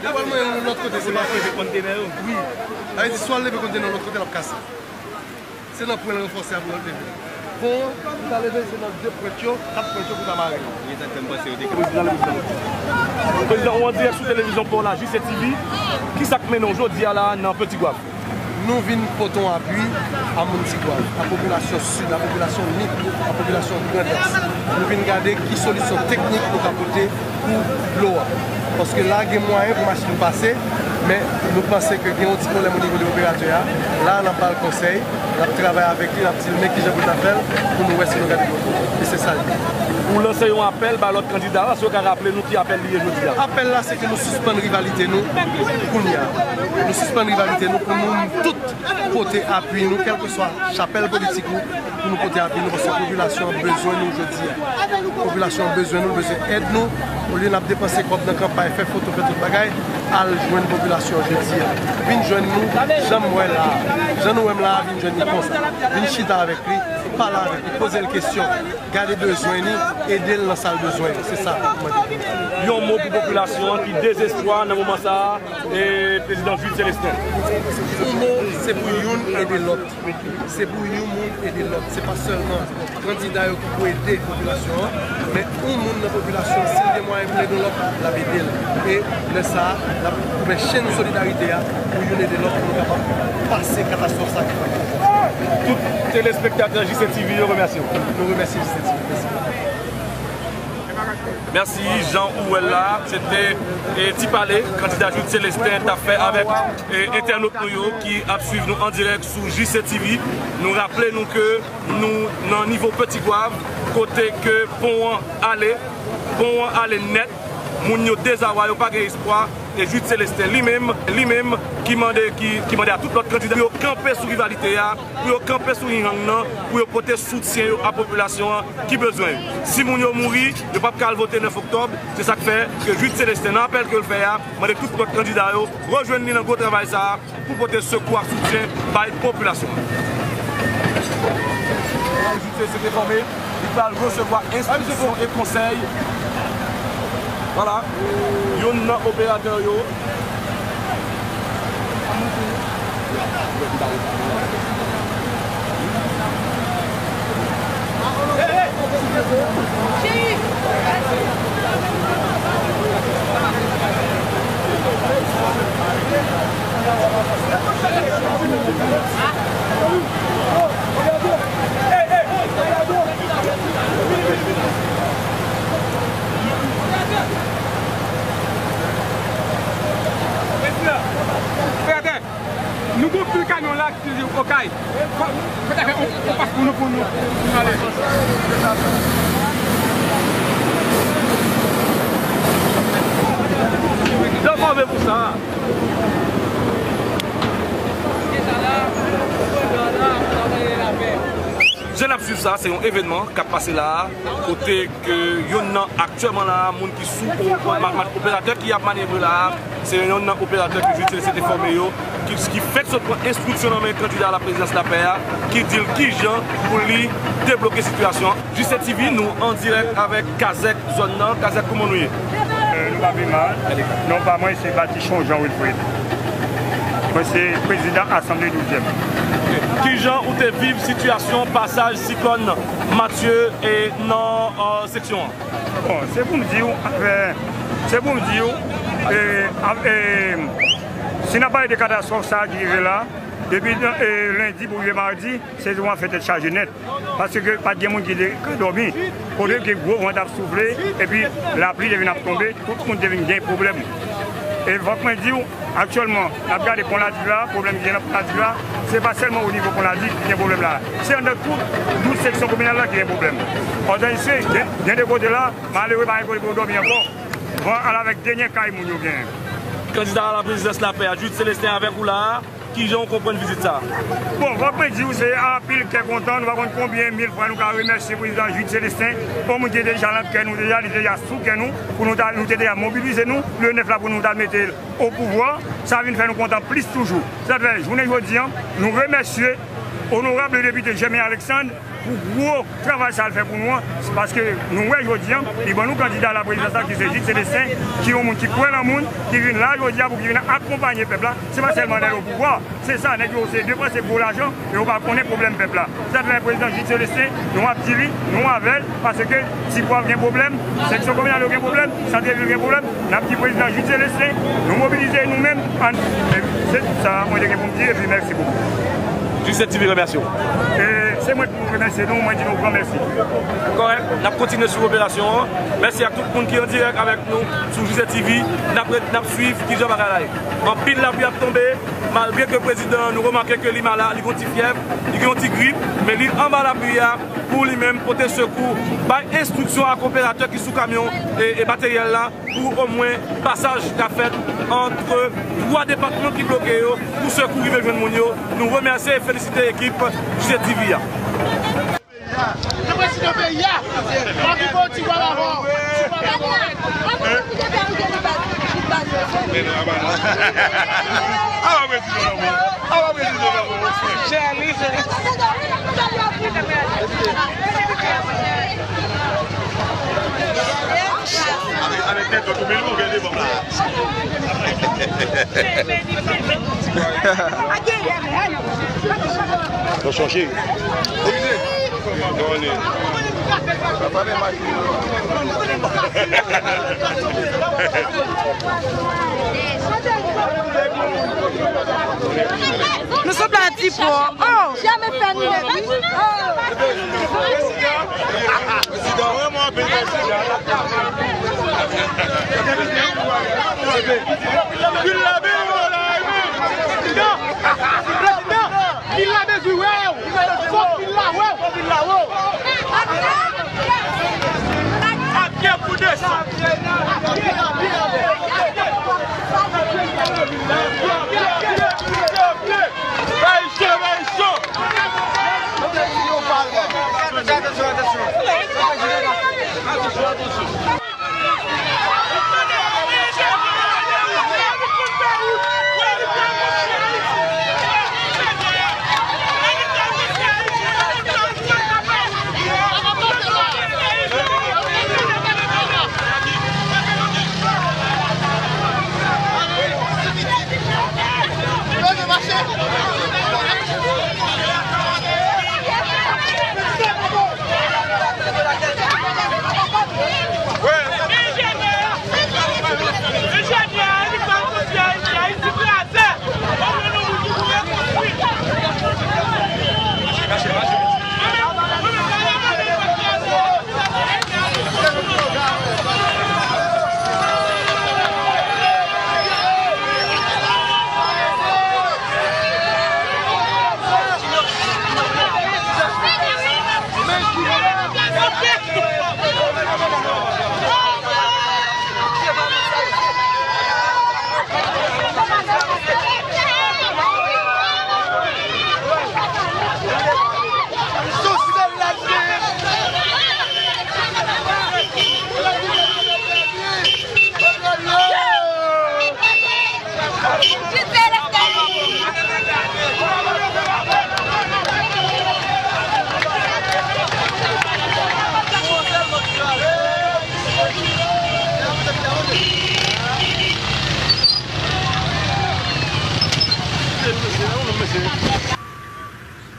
Lè w al mwen yon lòt kote, se pa fè. Wi. Sa vle di, swa l leve kontenè yon lòt kote, l ap kase. Se nan pwen l ranfòse a pou l leve. Pon an, pou ta leve, se nan de pwent yo, kat pwent yo pou ta mare. Prezidan, ou an dirèk sou televizyon Pon la, J C T V. Kisa k mennen w jodi a la nan Petit Goâve? Nou vin pote yon apui a moun Ti Gwav, a popilasyon Sid, a popilasyon Nip, a popilasyon Grandans. Nou vin gade ki solisyon teknik nou ka pote pou dlo a. Paske la gen mwayen pou machin pase, men nou panse ke gen yon ti pwoblèm o nivo de operatè a. La, n ap ba l konsèy, n ap travay avèk li, n ap di l men kijan pou l ta fè l, pou nou wè si nou ka debloke. E se sa l ye. Ou lanse yon apèl ba lòt kandida, èske w ka raple nou ki apèl li ye jodi a? Apèl la, se ke nou sispann rivalite nou kounye a. Nou sispann rivalite nou pou nou tout pote apui nou, kèlkeswa chapèl politik ou, pou nou pote apui nou, paske popilasyon an bezwen nou jodi a. Popilasyon an bezwen nou, bezwen èd nou. Olye n ap depanse kòb nan kanpay, fè foto, fè tout bagay, al jwenn popilasyon an jodi a. Vin jwenn nou, jan m wè la a. Jan nou wè m la a, vin jwenn li konsa. Vin chita avèk li, pale avèk li, poze l kesyon. Gade bezwen li, ede l nan sa l bezwen yo. Se sa m mande. Yon mo pou popilasyon an ki dezespwa nan moman sa a, e prezidan Jude Célestin. Yon mo, se pou youn ede lòt. Se pou yon moun ede lòt. Se pa sèlman kandida yo ki pou ede popilasyon an, men yon moun nan popilasyon, si l gen mwayen pou l ede yon lòt, l ap ede l. E lè sa a, l ap koupe chenn solidarite a pou youn ede lòt, pou nou kapab pase katastwòf sa ki frape. Tout telespektatè J C T V yo remèsye w. Nou remèsye J C T V. Mèsi. Mèsi, jan ou wè l la, se te, e, ti pale kandida Jude Célestin t ap fè avèk, e, entènot nou yo ki ap swiv nou an dirèk sou J C T V. Nou raple nou ke nou nan nivo Petit Goâve, kote ke pon an ale, pon an ale nèt, moun yo dezawa, yo pa gen espwa. E Jude Célestin li menm, li menm ki mande, ki, ki mande a tout lòt kandida pou yo kanpe sou rivalite a, pou yo kanpe sou yang nan, pou yo pote soutyen yo a popilasyon an ki bezwen yo. Si moun yo mouri, yo p ap ka al vote nèf oktòb. Se sa k fè ke Jude Célestin, nan apèl ke l fè a, mande tout lòt kandida yo rejwenn li nan gwo travay sa a, pou pote sekou ak soutyen bay popilasyon an. Ajoute, se te fòme, li pral resevwa enstriksyon e konsèy. Vwala, youn nan operatè yo. Nou gon pil kamyon la ki te Okay. Fò, fò ta fè on, on pas pou nou, pou nou, pou nou ale. Sa se yon evènman k ap pase la a, kote ke yonn nan aktyèlman la a, moun ki sou o-, o-, ma-, ma-, operatè ki ap manyevre la a, se yonn nan operatè ke Jude Célestin te fòme yo, ki, ki fèk sot pran enstriksyon nan men kandida a la prezidans Lapè a, ki di l kijan pou li debloke sitiyasyon an. G C T V, nou an dirèk avèk kazèk zòn nan. Kazèk, kouman nou ye? Euh, nou pa pi mal. Non pa mwen, se Batichon Jean Wilfred. Mwen se prezidan Asanble douzyèm. Kijan ou te viv sitiyasyon pasaj siklòn Matye e nan, euh, seksyon an? Bon, se pou m di w, euh, se pou m di w, euh, av-, euh, si n ap pale de katastwòf sa a ki rive la, depi, euh, lendi pou rive madi, sezon an fè tèt chaje nèt. Paske pa t gen moun ki te ka dòmi. Kote ke gwo van t ap soufle, epi lapli te vin ap tonbe, tout moun te vin gen pwoblèm. E fòk mwen di w, aktyèlman, n ap gade Pon Ladik la, pwoblèm ki gen nan Pon Ladik la, se pa sèlman o nivo Pon Ladik ki gen pwoblèm la. Se anndan tout douz seksyon kominal la ki gen pwoblèm. Òganizasyon, gen, gen de kote la, malere pa gen kote pou yo dòmi ankò. Van al avèk dènye kay moun yo genyen. Kandida a la prezidans Lapè a, Jude Célestin avèk ou la a, kijan w konprann vizit sa a? Bon, fòk mwen di w, se anpil kè kontan, nou pa konn konbyen mil fwa nou ka remèsye prezidan Jude Célestin, yon moun ki te deja nan kè nou deja, li deja sou kè nou, pou nou ta, nou te deja mobilize nou, le nèf la pou nou ta mete l o pouvwa, sa vin fè nou kontan plis toujou. Sa fè, jounen jodi an, nou remèsye onorab depite Germain Alexandre, pou gwo travay sa l fè pou nou an, se paske nou wè jodi an, li ban nou kandida la prezidans la ki se Jude Célestin, ki yon moun ki kwè nan moun, ki vin la jodi a pou ki vin akonpanye pèp la, se pa sèlman lè l o pouvwa, se sa, nèg yo se depanse gwo lajan, e yo pa konnen pwoblèm pèp la. Sa fè prezidan Jude Célestin, nou ap di li, nou avè l, paske Ti Pwav gen pwoblèm, seksyon kominal yo gen pwoblèm, Santrevil gen pwoblèm, n ap di prezidan Jude Célestin, nou mobilize nou menm, ann, e se tout sa mwen te gen pou m di, epi mèsi bokou. G C T V remèsye w. E se mwen ki pou remèsye nou, mwen di nou gran mèsi. Kòrèk, n ap kontinye swiv operasyon an. Mèsi ak tout moun ki an dirèk avèk nou sou G C T V. N ap ret, n ap swiv kijan bagay la ye. Anpil lapli ap tonbe, malgre ke prezidan an, nou remake ke li malad, li gen yon ti fyèv, li gen yon ti grip, men li anba lapli a pou li menm pote sekou, bay enstriksyon ak operatè ki sou kamyon e, e materyèl la, pou omwen pasaj ka fèt ant twa depatman ki bloke yo, pou sekou rive jwenn moun yo. Nou remèsye e felisite ekip G C T V a. Se prezidan peyi a. Papi bon, ti vwa la vwa. Ti vwa la vwa. Awa, prezidan la vwa. Awa, prezidan la vwa. Chèli, chèli. Avèk, avèk tèt ou, men ou gen devan la. Nou chonje. Nou sou pla Ti Pò. Oh! Janm fè nou leve. Oh! Prezidan, prezidan, vrèman anpil mèsi. Vil la bèl, vil la bèl. Prezidan, prezidan, vil la bèl, wi, wè w. Fòk vil la wè w. Fòk vil la wè w. Atè pou desann.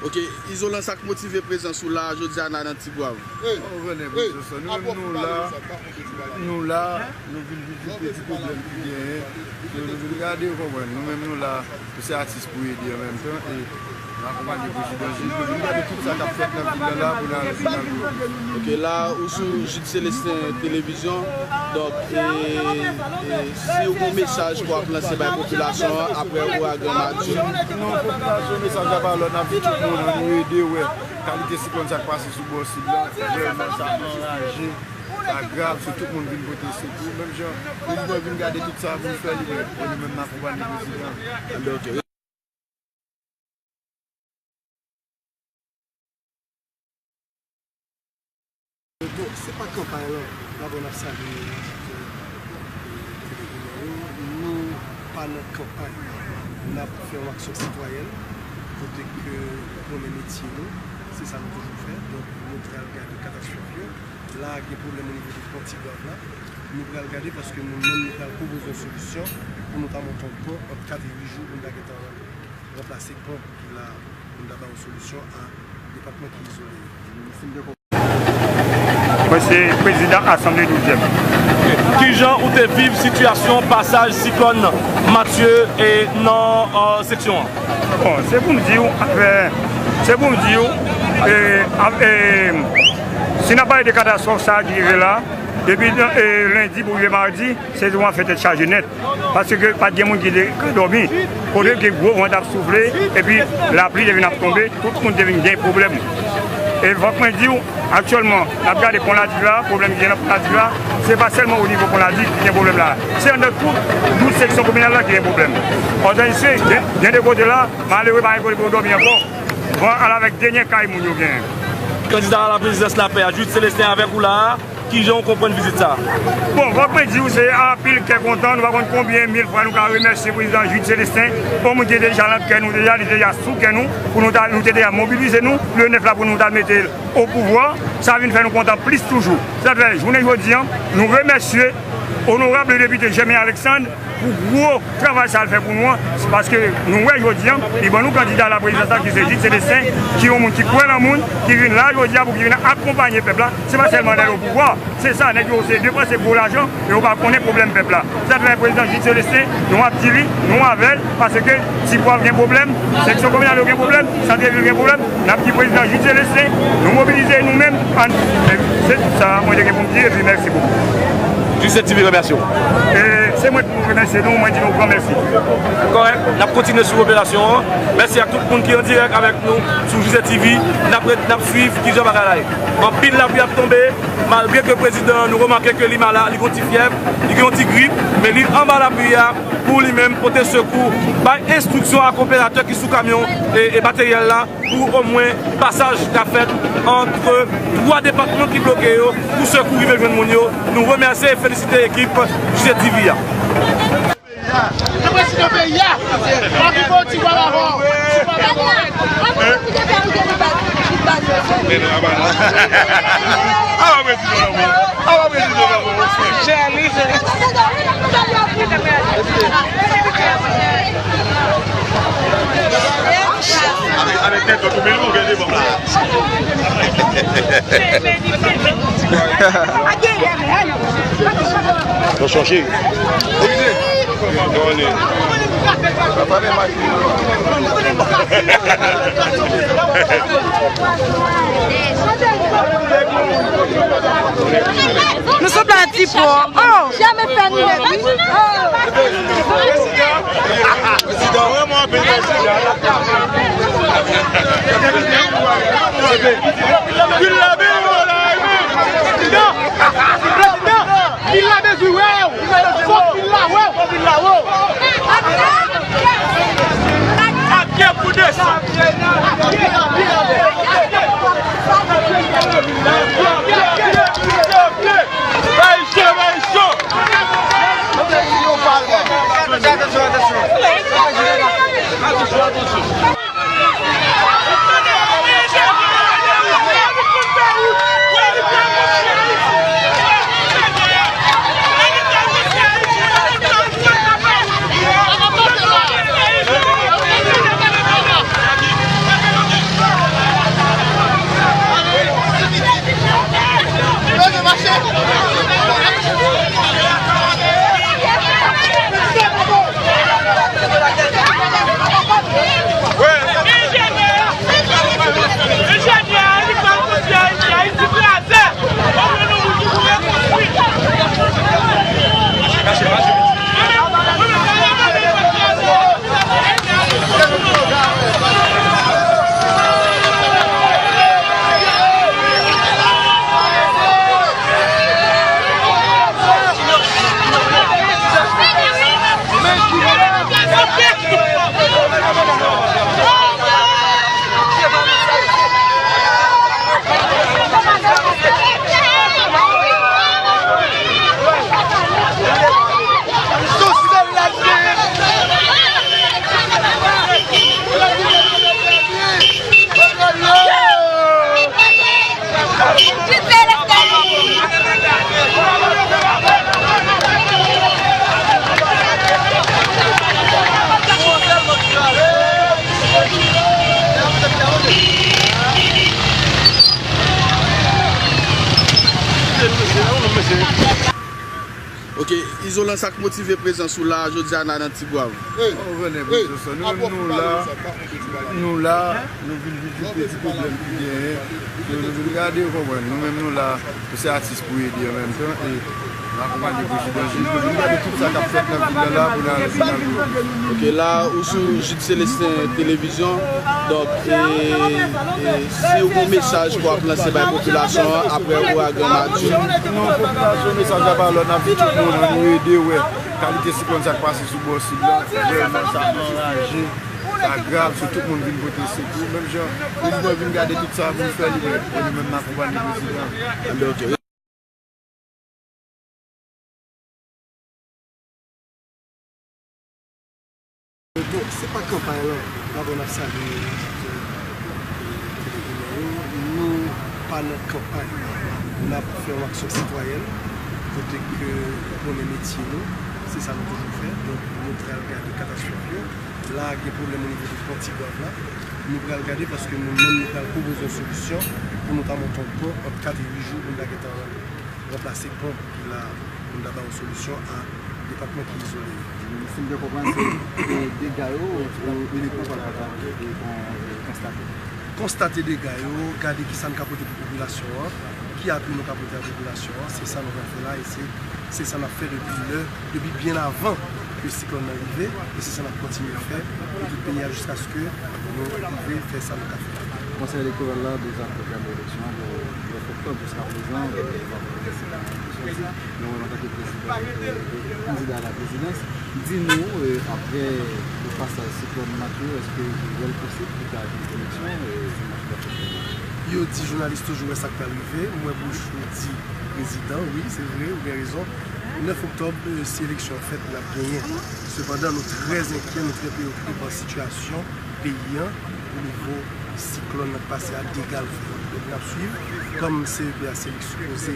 Ok, Izolan, sa k motive prezans ou la jodi a nan, nan Tigwav? Ou konnen, Profesè, nou menm nou la, nou la, nou vin vizite ti pwoblèm ki genyen. Nou, nou vin gade, ou konprann, nou menm nou la, nou se atis pou ede an menm tan, e nou akonpanye prezidan Jude, nou vin gade tout sa k ap fèt nan vil la, la pou n al, pou n al. Ok, la, ou sou Jude Célestin Televizyon, donk, e, e, si ou gen mesaj pou ap lanse bay popilasyon an, apre ouragan Matye. Non, popilasyon, mesaj la pa lòt, n ap di tout moun, ann nou ede wè kalite siklòn sa k pase sou bò sid la, vrèman, sa anraje, sa grav, se tout moun vin pote sekou. Menm jan prezidan vin gade tout sa pou l fè li menm, e nou menm n akonpanye prezidan. Donk, se pa kanpay lan, dabò n ap salye oditè, e, Tele Goumen yo. Nou pa nan kanpay. N ap fè yon aksyon sitwayèn kote ke nou konnen metye nou, se sa nou toujou fè. Donk, nou pral gade katastwòf yo. La, gen pwoblèm onivo de pon Tigwav la. Nou pral gade paske nou menm, nou pral pwopoze yon solisyon pou nou ta monte yon pon ant kat e uit jou pou nou ta gentan ranplase pon ki la, pou nou ta ba yon solisyon a depatman ki izole yo. Mwen se prezidan Asanble douzyèm. Kijan ou te viv sitiyasyon pasaj siklòn Matye e nan, e, seksyon an? Bon, se pou m di w, apre, se pou m di w, e, ap-, e, si n ap pale de katastwòf sa a ki rive la, depi, e, lendi pou rive madi, se yon afè tèt chaje nèt. Paske pa t gen moun ki te ka dòmi. Kote ke gwo van t ap soufle, epi lapli te vin ap tonbe, tout moun te vin gen pwoblèm. E fòk mwen di w, aktyèlman, n ap gade pon Ladik la, pwoblèm ki gen nan pon Ladik la, se pa sèlman o nivo pon Ladik ki gen pwoblèm la. Se anndan tout douz seksyon kominal la ki gen pwoblèm. Òganizasyon, gen, gen de kote la, malere pa gen kote pou yo dòmi ankò. Van al avèk dènye kay moun yo genyen. Kandida a la prezidans Lapè a, Jude Célestin, avèk ou la a, kijan w konprann vizit sa a? Bon, fòk mwen di w, se anpil kè kontan, nou pa konn konbyen mil fwa nou ka remèsye prezidan Jude Célestin, yon moun ki te deja nan kè nou deja, li te deja sou kè nou, pou nou ta, nou te deja mobilize nou, le nèf la pou nou ta mete l o pouvwa, sa vin fè nou kontan plis toujou. Sa fè, jounen jodi a, nou remèsye onorab depite Germain Alexandre, pou gwo travay sa l fè pou nou an, se paske nou wè jodi a, li ban nou kandida la prezidans la ki se Jude Célestin, ki yon moun ki kwè nan moun, ki vin la jodi a pou ki vin akonpanye pèp la. Se pa sèlman lè l o pouvwa, se sa, nèg yo se depanse gwo lajan, men yo pa konnen pwoblèm pèp la. Sa fè prezidan Jude Célestin, nou ap di li, nou avè l, paske Tigwav gen pwoblèm, seksyon kominal yo gen pwoblèm, santrevil gen pwoblèm, n ap di prezidan Jude Célestin, nou mobilize nou menm, ann, se tout sa mwen te gen pou m di, epi mèsi bokou. Jude Célestin T V remèsye w. E se mwen pou remèsye nou, mwen di nou gran mèsi. Kòrèk, n ap kontinye sou operasyon an. Mèsi ak tout moun ki an dirèk avèk nou sou Jude Célestin T V. N ap ret, n ap swiv kijan bagay la ye. Anpil lapli ap tonbe, malgre ke prezidan, nou remake ke li malad, li gen yon ti fyèv, li gen yon ti grip, men li anba lapli a pou li menm pote sekou, bay enstriksyon ak operatè ki sou kamyon e, e materyèl la, pou omwen pasaj ka fèt ant twa depatman ki bloke yo, pou sekou rive jwenn moun yo. Nou remèsye e felisite ekip Jude Célestin T V a. Prezidan peyi a, anvi bon ti bwa la vò, ti bwa la vò. Avèk, avèk tèt ou, men ou gen devan la. Attention, chéri. Nou sou pla ti po. Oh! Jamè fè nou lè wi. Oh! Prezidan, vrèman anpil mèsi. Vin la byen, vin la byen. Prezidan, prezidan, vin la byen, vin la byen. Fòk vil la wè w. Fòk vil la wè w. Ap gen pou desann. Bay cho, bay cho. Atansyon, atansyon, atansyon. Ok, Izolan, sa k motive prezans ou la jodi a nan Tigwav? Ou konnen, prezans lan. Nou menm nou la, nou la, nou vin vizite ti pwoblèm ki genyen. Nou, nou vin gade, ou konprann. Nou menm nou la, nou se atis pou ede an menm tan. E nou akonpanye prezidan Jude. Nou vin gade tout sa k ap fèt nan vil la, la pou n al, pou n al. Ok, la, ou sou Jude Célestin Télévision. Donk, e, e, si ou gen yon mesaj pou ap lanse bay popilasyon an, apre ouragan Matye. Non, popilasyon, mesaj la pa lòt, n ap di tout moun, nou ede wè kalite siklòn sa k pase sou bò sid la, vrèman, sa anraje, sa grav, so tout moun vin pote sekou. Menm jan prezidan vin gade tout sa, vin fè li menm, e nou menm n akonpanye prezidan. Anben, ok. Bon, se pa kanpay lan, dabò n ap salye oditè, e, Televiman yo. Nou pa nan kanpay. N ap fè yon aksyon sitwayèn, kote ke nou konnen metye nou, se sa nou toujou fè. Donk, nou pral gade katastwòf yo. La, gen pwoblèm o nivo de pon Tigwav la. Nou pral gade paske nou menm, nou pral pwopoze yon solisyon pou nou ta monte yon pon ant kat e uit jou pou nou ta gentan ranplase pon ki la pou n ta ba yon solisyon a depatman ki izole yo. Si m byen konprann, se, e, dega yo, ou inikman pral konsta-, e, kon, e, konstate? Konstate dega yo, gade ki sa n ka pote pou popilasyon an, ki apui nou ka pote a popilasyon an, se sa nou pral fè la, e se, se sa n ap fè depi lè, depi byen avan ke siklòn nan rive, e se sa n ap kontinye fè pou tout peyi a jiskaske nou rive fè sa nou ka fè. Konsèy elektoral la deja pwogram eleksyon pou nèf oktòb. Jiska prezan, e, nou pa konn si nan eleksyon di. Nou menm, antanke prezidan, e, e, kandida a la prezidans, di nou, e, apre, e, pasaj siklòn Matye, èske li wè l posib pou ta gen eleksyon, e, dimanch nèf oktòb la? Yo di jounalis toujou wè sa k pral rive. M wè Bouchou di prezidan, wi, se vre, ou gen rezon. Nèf oktòb, e, si eleksyon an fèt, n ap genyen. Sepandan, nou trè enkyè, nou trè preokipe pa sitiyasyon peyi an, o nivo siklòn nan k pase a, dega l fè yo. Donk, n ap swiv, kòm C E P a se li k sipoze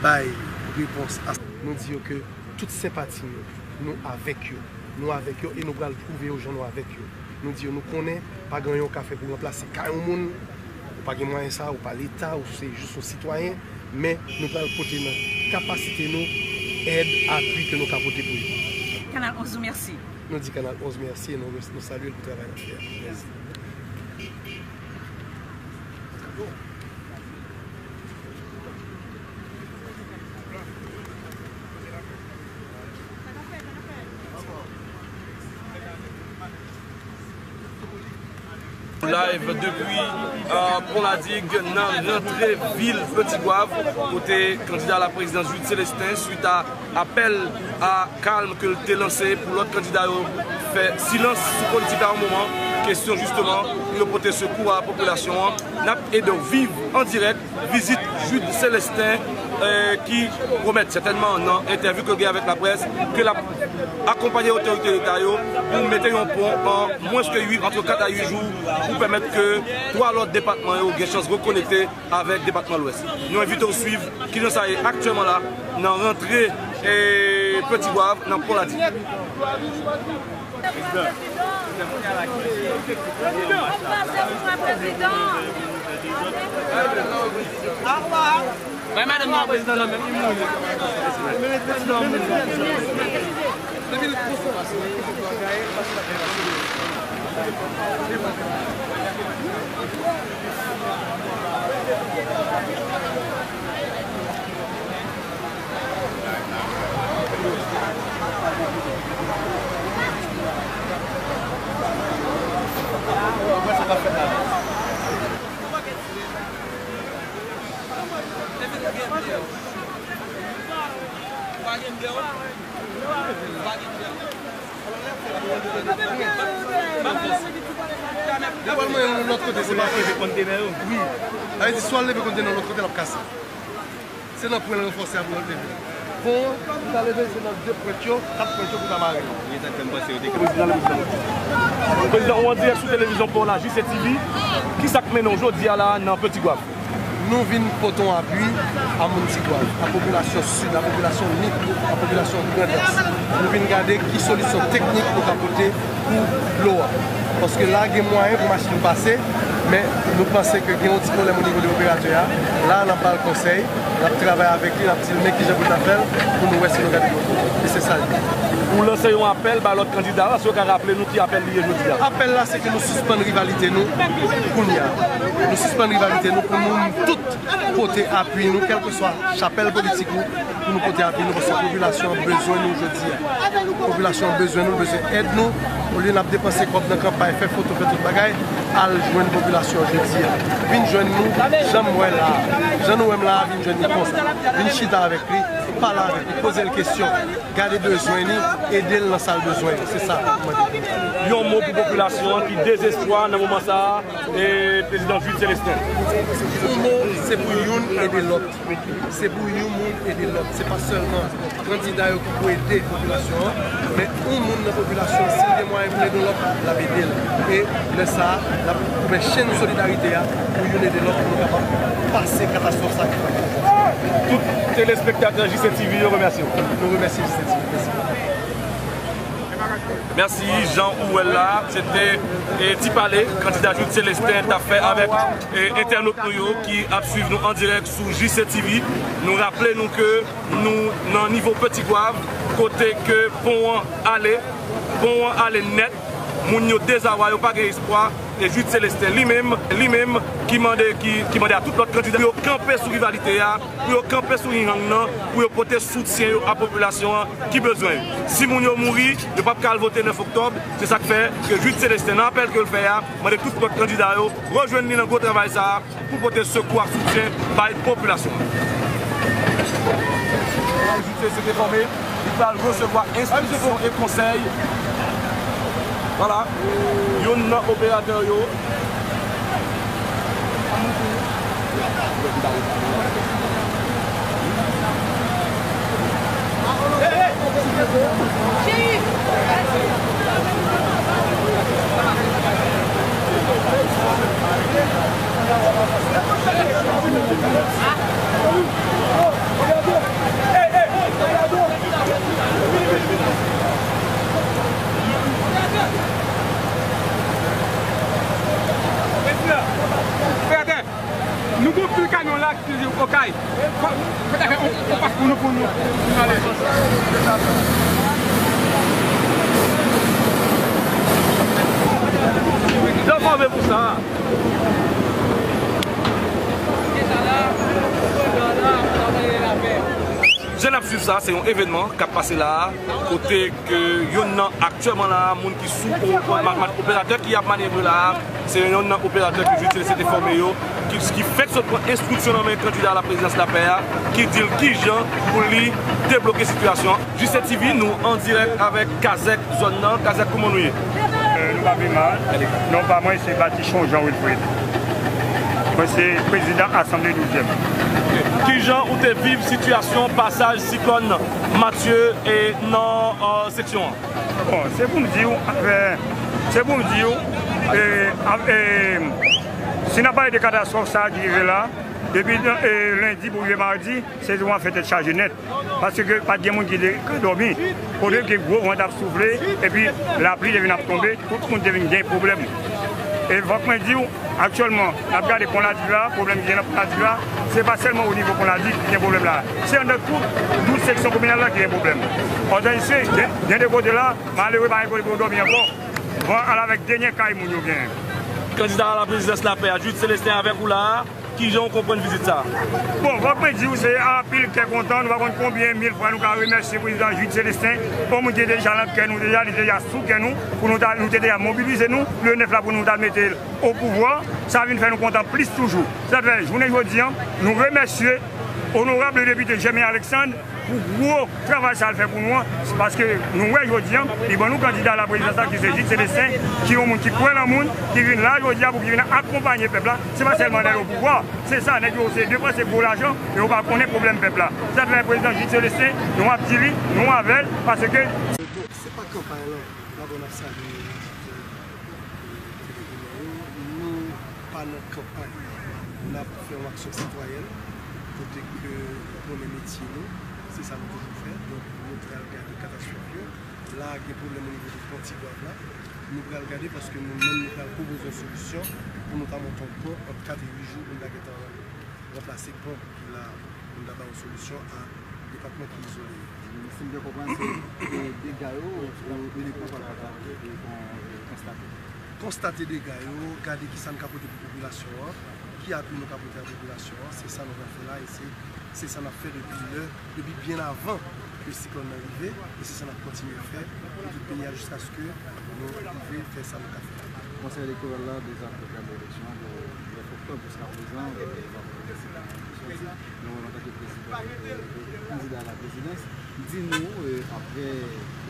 bay repons a, nou di yo ke tout senpati nou, nou avèk yo. Nou avèk yo e nou pral pwouve yo jan nou avèk yo. Nou di yo, nou konnen pa gen anyen w ka fè pou ranplase kay yon moun. Ou pa gen mwayen sa, ou pa Leta, ou se jis yon sitwayen, men nou pral pote nan kapasite nou èd, apui ke nou ka pote pou yo. Kanal onz ou mèsi. Nou di Kanal onz mèsi e nou, nou salye l pou travay l ap fè a. Mèsi. Live depi, euh, Pon Ladig nan rantre vil Petit Goâve, kote kandida a la prezidans Jude Célestin, swit a apèl a kalm ke l te lanse pou lòt kandida yo fè silans sou politik la yon moman, kesyon jisteman pou yo pote sekou a popilasyon an. N ap ede w viv an dirèk vizit Jude Célestin, eh, ki pwomèt sètènman nan entèvyou ke l gen avèk laprès ke l ap akonpanye otorite Leta yo pou mete yon pon an mwens ke uit, ant kat a uit jou, pou pèmèt ke twa lòt depatman yo gen chans rekonekte avèk depatman Lwès. Nou envite w swiv kijan sa ye aktyèlman la nan rantre, eh, Petit Goâve, nan Pon Ladig. Prezidan. Prezidan. Bay madanm nan prezidan nan men, li mouri. Yo pral mwen yon lòt kote, se pa vre. Wi. Sa vle di, swa l leve kontenè yon lòt kote, l ap kase. Se nan pwen l ranfòse a pou l leve. Pon an, li ta leve, se nan de pwent yo, kat pwent yo pou ta mare l. Prezidan, prezidan, ou an dirèk sou televizyon pa w la, J C T V. Kisa k mennen w jodi a la nan Petit Goâve? Nou vin pote yon apui a moun Ti Gwav, a popilasyon Sid, a popilasyon Nip, a popilasyon Grandans. Nou vin gade ki solisyon teknik nou ka pote pou dlo a. Paske la gen mwayen pou machin pase, Men nou panse ke gen yon ti pwoblèm o nivo de operatè a. La, n ap ba l konsèy, n ap travay avèk li, n ap di l men kijan pou l ta fè l, pou nou wè si nou ka debloke. E se sa l ye. Ou lanse yon apèl ba lòt kandida, èske w ka raple nou ki apèl li ye jodi a? Apèl la, se ke nou sispann rivalite nou kounye a. Nou sispann rivalite nou pou nou tout pote apui nou, kèlkeswa chapèl politik ou, pou nou pote apui nou, paske popilasyon an bezwen nou jodi a. Popilasyon an bezwen nou, bezwen èd nou. Olye n ap depanse kòb nan kanpay, fè foto, fè tout bagay, al jwenn popilasyon an jodi a. Vin jwenn nou, jan m wè la a. Jan nou wè m la a, vin jwenn li konsa. Vin chita avèk li, pale avèk li, poze l kesyon, gade bezwen li, ede l nan sa l bezwen yo. Se sa n ap mande. Yon mo pou popilasyon an ki dezespwa nan moman sa a, e prezidan Jude Célestin. Yon mo, se pou youn ede lòt. Se pou yon moun ede lòt. Se pa sèlman kandida yo ki pou ede popilasyon an, men yon moun nan popilasyon an, si l gen mwayen pou l ede yon lòt, l ap ede l. E lè sa a, l ap koupe chenn solidarite a pou youn ede lòt, pou nou kapab pase katastwòf sa ki pral pran. Tout telespektatè J C T V yo remèsye w. Nou remèsye J C T V. Mèsi. Mèsi, jan ou wè l la, se te, e, ti pale kandida Jude Célestin t ap fè avèk, e, entènot nou yo ki ap swiv nou an dirèk sou J C T V. Nou raple nou ke nou nan nivo Petit Goâve, kote ke pon an ale, pon an ale nèt, moun yo dezarwa, yo pa gen espwa. E Jude Célestin li menm, li menm ki mande, ki, ki mande a tout lòt kandida pou yo kanpe sou rivalite a, pou yo kanpe sou yin yang nan, pou yo pote soutyen yo a popilasyon an ki bezwen yo. Si moun yo mouri, yo p ap ka al vote nèf oktòb. Se sa k fè ke Jude Célestin, nan apèl ke l fè a, mande tout lòt kandida yo rejwenn li nan gwo travay sa a pou pote sekou ak soutyen bay popilasyon an. Jude Célestin te fòme, li pral resevwa enstriksyon e konsèy. Vwala, youn nan operatè yo. Nou gon pil kamyon la ki okay. Fò, fò ta fè on, on pas pou nou, pou nou, pou nou ale. Yo fòme pou sa. Jan n ap swiv sa, se yon evènman k ap pase la a, kote ke youn nan aktyèlman la a, moun ki sou o-, ma-, ma-, operatè ki ap manyevre la a, se youn nan operatè ke Jude Célestin te fòme yo, ki, ki fèk sot pran enstriksyon nan men kandida a la prezidans Lapè a, ki di l kijan pou li debloke sitiyasyon an. J C T V, nou an dirèk avèk Kazèk zòn nan. Kazèk, kòman nou ye? Euh, nou pa pi mal. Non pa mwen, se Batichon Jean Wilfred. Mwen se prezidan asanble douzyèm. Kijan ou te viv sitiyasyon pasaj siklòn Matye e nan, euh, seksyon an? Bon, se pou m di w, afè, se pou m di w, e, a, e, si n ap pale de katastwòf sa a ki rive la, depi, e, lendi pou rive madi, se te yon afè tèt chaje nèt. Paske pa t gen moun ki te ka dòmi. Kote ke gwo van t ap soufle, epi lapli te vin ap tonbe, tout moun te vin gen pwoblèm. E fòk mwen di w, aktyèlman, n ap gade Pon Ladi la, pwoblèm ki gen nan Pon Ladi la, se pa sèlman o nivo Pon Ladi ki gen pwoblèm la. Se anndan tout douz seksyon kominal la ki gen pwoblèm. Òtansye, gen, gen de kote la, malere pa gen kote pou yo dòmi ankò. Van al avèk dènye kay moun yo genyen. Kandida a la prezidans Lapè a, Jude Célestin, avèk ou la a. Kijan w konprann vizit sa a? Bon, fòk mwen di w, se anpil kè kontan. Nou pa konn konbyen mil fwa nou ka remèsye prezidan Jude Célestin, yon moun ki te deja nan kè nou deja, li te deja sou kè nou, pou nou ta, nou te deja mobilize nou, le nèf la pou nou ta mete l o pouvwa. Sa vin fè nou kontan plis toujou. Sa fè, jounen jodi a, nou remèsye onorab depite Germain Alexandre, pou gwo travay sa l fè pou nou an, se paske nou wè jodi a, li ban nou kandida la prezidans la ki se Jude Célestin, ki yon moun ki kwè nan moun, ki vin la jodi a pou ki vin akonpaye pèp la, se pa sèlman lè l o pouvwa, se sa, nèg yo se depanse gwo lajan, e yo pa konnen pwoblèm pèp la. Sa fè prezidan Jude Célestin, nou ap di li, nou avè l, paske se pa kanpay lan, dabò n ap salye oditè, e, Televizyon yo, nou pa nan kanpay. N ap fè yon aksyon sitwayèn, kote ke nou konnen metye nou, se sa nou toujou fè. Donk, nou pral gade katastwòf yo. La a, gen pwoblèm o nivo de Pon Ti Gwav la. Nou pral gade paske nou menm, nou pral pwopoze yon solisyon Nou ta monte yon pon, ant kat e uit jou, pou n ta gentan ranplase pon ki la, pou n ta ba yon solisyon a depatman ki izole yo. Si m byen konprann, se, e, dega yo, e, inikman pral kontate, e, kon, e, konstate. Konstate dega yo, gade ki sa n ka pote pou popilasyon an, ki apui nou ka pote a popilasyon an, se sa nou pral fè la, e se, se sa n ap fè depi lè, depi byen avan ke siklòn nan rive, e se sa n ap kontinye fè pou tout peyi a jiskaske nou rive fè sa nou ka fè. Konsèy elektoral la deja pwogram eleksyon an pou nèf oktòb. Jiska prezan, e, nou pa konn si nan eleksyon sa. Nou menm antanke prezidan, e, kandida a la prezidans, di nou, e, apre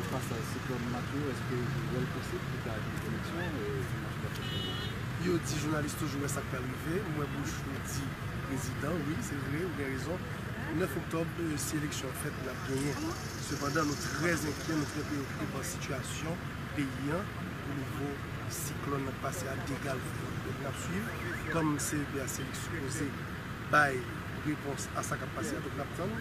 pasaj siklòn Matthew, èske ou wè l posib pou ta gen eleksyon, e, dimanch nèf oktòb la? Yo di jounalis toujou wè sa k pral rive. M wè bouch ou di prezidan, wi, se vre, ou gen rezon. Nèf oktòb, e, si eleksyon an fèt, n ap genyen. Sepandan, nou trè enkyè, nou trè preokipe pa sitiyasyon peyi an, pou nivo siklòn nan k pase a, dega l fè yo. Donk, n ap swiv. Kòm C E P a, se li k sipoze bay repons a sa k ap pase a, donk n ap tann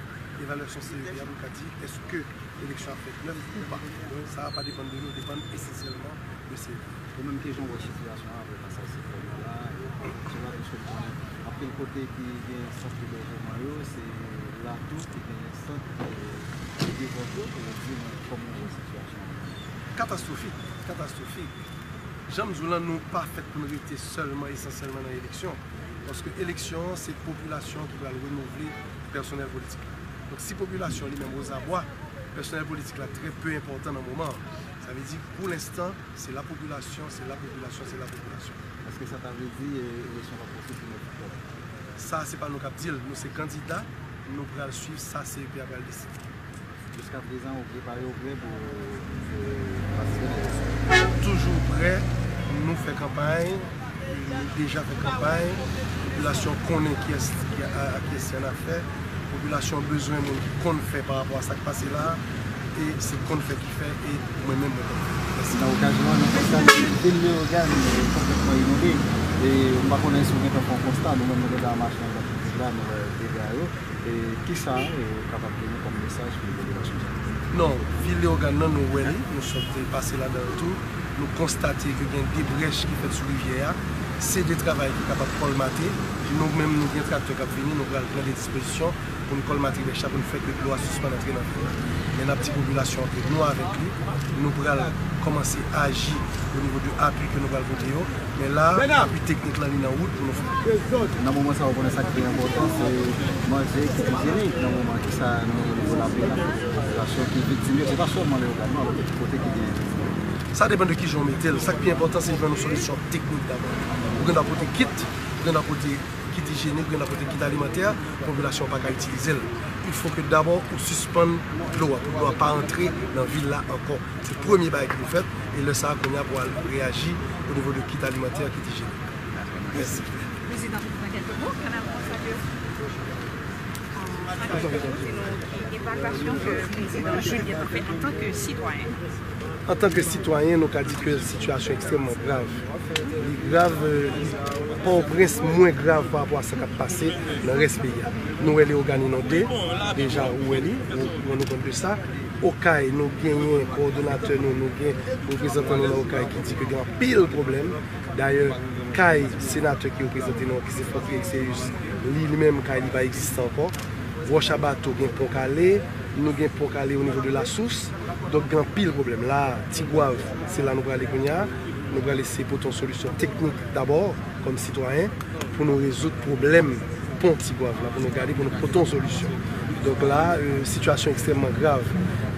evalyasyon C E P a pou l ka di èske eleksyon ap fèt nèf ou pa. Donk, sa a pa depann de nou, depann esansyèlman de C E P a. Ou menm, kijan w wè sitiyasyon an apre pasaj siklòn nan la, e, sou la, piske nou konnen anpil kote ki gen sant ebèjman yo, se la tou ki genyen sant, e, de vant yo, e, di mwen kòman w wè sitiyasyon an? Katastwofik, katastwofik. Jan m di w lan, nou pa fèt pou n rete sèlman, esansyèlman nan eleksyon. Paske eleksyon an, se popilasyon an ki pral renouvle pèsonèl politik la. Donk, si popilasyon an li menm ozabwa, pèsonèl politik la trè pe enpòtan nan moman an. Sa vle di, pou lenstan, se la popilasyon, se la popilasyon, se la popilasyon. Èske sa ta vle di, e, eleksyon p ap posib pou nèf oktòb? Sa, se pa nou k ap di l. Nou se kandida, nou pral swiv sa C E P a pral deside. Jiska prezan, ou prepare, ou prè pou, pou patisipe nan eleksyon? Toujou prè, nou fè kanpay, nou deja fè kanpay, popilasyon konnen kiyès ki a, a kiyès li an afè, popilasyon bezwen moun ki konn fè pa rapò a sa k pase la, e se konn fè ki fè, e mwen menm mwen konn fè. Mèsi. Nan okazyon an, nou konn sa, vil Leyogàn, e, konplètman inonde, e m pa konnen si w gentan fè yon konsta, nou menm nou gentan mache anndan tout vil la, nou wè dega yo. E kisa, e, ou kapab gen kòm mesaj pou popilasyon sa? Non, vil Leyogàn nan, nou wè li, nou sot pase ladan l tou. Nou konstate ke gen de brèch ki fèt sou rivyè a. Se de travay ki kapab kòlmate. Nou menm, nou gen traktè k ap vini, nou pral pran de dispozisyon pou n kòlmate brèch la, pou n fè ke dlo a sispann antre nan vil la. Men n ap di popilasyon an ke nou avèk li, nou pral kòmanse aji o nivo de apui ke nou pral pote yo. Men la, apui teknik lan, li nan wout pou nou fè. Nan moman sa, ou konnen sa ki pi enpòtan, se manje ki ijyenik. Nan moman, kisa nou, o nivo lapli, la popilasyon ki viktim yo, se pa sèlman Leyogàn, non, lòt kote ki gen. Sa depann de kijan w mete l. Sa k pi enpòtan, se jwenn yon solisyon teknik dabò. Ou gen dwa pote kit, ou gen dwa pote kit ijyenik, ou gen dwa pote kit alimantè, popilasyon an pa ka itilize l. Il faut que dabò ou sispann dlo a, pou dlo a pa antre nan vil la ankò. Se premye bagay ki pou fèt, e lè sa a, kounye a pou al reyaji o nivo de kit alimantè, kit ijyenik. Mèsi. Président, dans quelques mots, Canal Consacré, euh, évaluation que le président Jude a fait en tant que citoyen. Antanke sitwayen, nou ka di ke sitiyasyon ekstrèmman grav. Li grav, euh, li, Pòtoprens mwen grav pa rapò a sa k ap pase nan rès peyi a. Nou wè Leyogàn inonde, deja ou wè li, ou rann ou kont de sa. Okay, nou genyen kowòdonatè nou, nou gen reprezantan nou nan Okay ki di ke gen anpil pwoblèm. Dayè, kay senatè ki reprezante nou an, ki se Franck Félix Séus, li, li menm, kay li pa egziste ankò. Wòch a Bato gen pon k ale, nou gen pon k ale o nivo de Lasous. Donk, gen anpil pwoblèm. La, Tigwav, se la nou prale kounye a. Nou prale eseye pote yon solisyon teknik dabò, kòm sitwayen, pou nou rezoud pwoblèm pon Tigwav la, pou nou gade, pou nou pote yon solisyon. Donk la, euh, sitiyasyon ekstrèmman grav.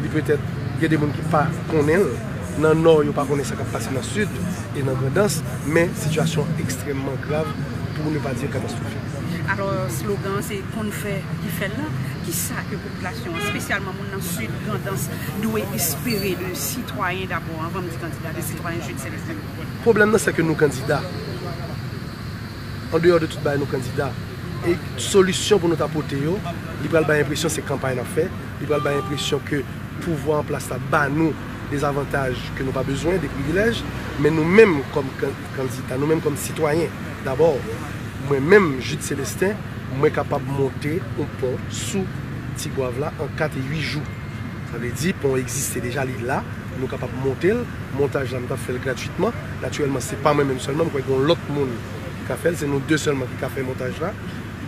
Li petèt, gen de moun ki pa konnen l. Nan Nò, yo pa konnen sa k ap pase nan Sid e nan Grandans, men sitiyasyon ekstrèmman grav, pou ne pa di katastwofik. Alò, slogan an se konn fè ki fè l lan. Kisa ke popilasyon an, espesyalman moun nan Sid, Grandans, dwe espere de sitwayen dabò, anvan m di kandida, de sitwayen Jude Célestin? Pwoblèm nan, se ke nou kandida. Andeyò de tout bagay, nou kandida. E solisyon pou nou ta pote yo, li pral bay enpresyon se kanpay n ap fè, li pral bay enpresyon ke pouvwa an plas la ba nou de zavantaj ke nou pa bezwen, de privilèj, men nou menm kòm kan-, kandida, nou menm kòm sitwayen, dabò, mwen menm, Jude Célestin, mwen kapab monte yon pon sou Tigwav la an kat e uit jou. Sa vle di, pon an egziste deja, li la, nou kapab monte l. Montaj la, m t ap fè l gratwitman. Natirèlman, se pa mwen menm sèlman, m kwè gen yon lòt moun Ka fè l, se nou de sèlman ki ka fè montaj la,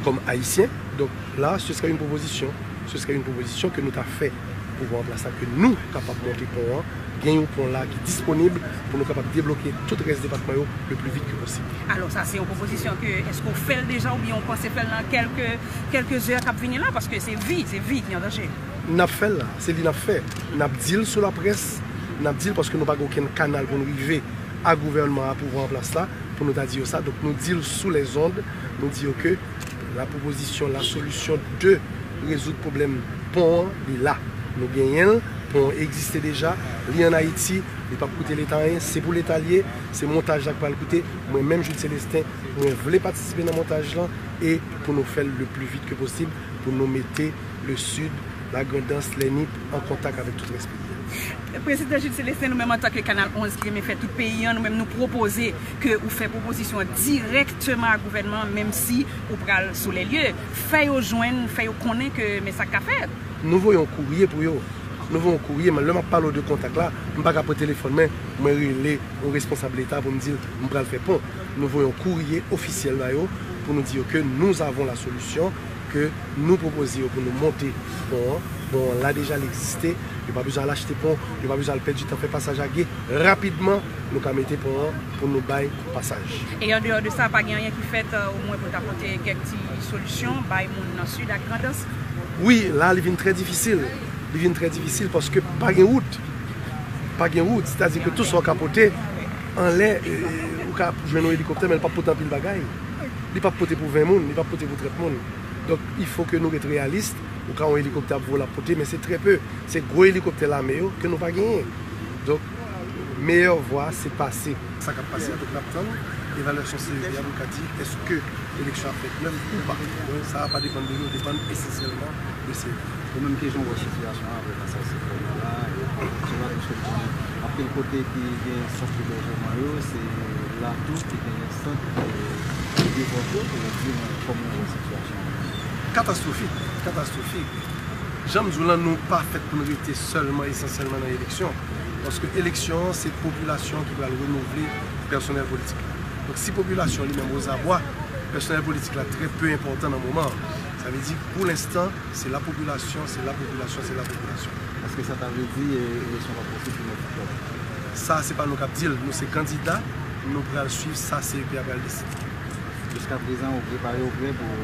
kòm Ayisyen. Donk la, ce serait une proposition, ce serait une proposition ke nou ta fè pouvwa an plas la, ke nou kapab monte pon an, gen yon pon la ki disponib pou nou kapab debloke tout rès depatman yo le plus vite que possible. Alò, sa se yon pwopozisyon ke, èske w fè l deja oubyen w panse fè l nan kèlke, kèlke zè k ap vini la? Paske se vi, se vi ki an danje. N ap fè l la, se li n ap fè. N ap di l sou laprès, n ap di l paske nou pa gen okenn kanal pou n rive a gouvènman an, pouvwa an plas la, pou nou ta di yo sa. Donk nou di l sou lèzond, nou di yo ke la proposition, la solution de rezoud pwoblèm pon an, li la. Nou genyen l, pon an egziste deja, li ann Ayiti, li p ap koute Leta anyen, se pou Leta l ye, se montaj la k pral koute. Mwen menm, Jude Célestin, mwen vle patisipe nan montaj lan e pou nou fè l le plus vite que possible, pou nou mete le Sud, Lagrandans, Lènip an kontak avèk tout rès peyi a. Prezidan Jude Célestin, nou menm antanke Kanal onz ki renmen fè tout peyi an, nou menm nou pwopoze ke ou fè pwopozisyon an dirèkteman a gouvènman an, menm si ou pral sou lè lye. Fè yo jwenn, fè yo konnen ke men sa k ka fèt. Nou voye yon kourye pou yo. Nou voye yon kourye, men lè m ap pale w de kontak la, m pa ka pran telefòn mwen, mwen rele yon responsab Leta pou m di l m pral fè pon. Nou voye yon kourye ofisyèl ba yo pou nou di yo ke nous avons la solution, ke nou pwopoze yo pou nou monte pon an. Pon an la deja, l egziste. Yo pa bezwen al achte pon, yo pa bezwen al pèdi tan fè pasaj a ge. Rapidman, nou ka mete pon an pou nou bay pasaj. E andeyò de sa, pa gen anyen ki fèt, euh, omwen pou ta pote kèk ti solisyon bay moun nan Sid ak Grandans? Wi, la, li vin trè difisil. Li vin trè difisil paske pa gen wout. Pa gen wout, sètadi ke tout sa w ka pote anlè, e, e, ou ka jwenn yon elikoptè, men l p ap pote anpil bagay. Li p ap pote pou ven moun, li p ap pote pou trant moun. Donk, il faut que nou ret reyalis. Ou ka wè yon elikoptè ap vole, ap pote, men se trè pe. Se gwo elikoptè lame yo ke nou pa genyen. Donk, meyè vwa, se pase. Sa k ap pase a, donk n ap tann evalyasyon C E V A pou l ka di èske eleksyon ap fèt menm ou pa. Donk, sa a pa depann de nou, depann esansyèlman de C E V A. Ou menm, kijan w wè sitiyasyon an apre pasaj siklòn nan la? E, sou la, piske nou konnen anpil kote ki gen sant ebèjman yo, se la tou ki genyen sant, e, de vòt yo, pou yo di nou kòman yo wè sitiyasyon an. Katastwofik, katastwofik. Jan m di w lan, nou pa fèt pou n rete sèlman, esansyèlman nan eleksyon. Paske eleksyon an, se popilasyon ki pral renouvle pèsonèl politik la. Donk, si popilasyon li menm ozabwa, pèsonèl politik la trè pe enpòtan nan moman an. Sa vle di, pou lenstan, se la popilasyon, se la popilasyon, se la popilasyon. Èske sa ta vle di, e, eleksyon pa posib pou nèf oktòb? Sa, se pa nou k ap di l. Nou se kandida, nou pral swiv sa C E P a pral deside. Jiskaprezan, ou prepare, ou prè pou,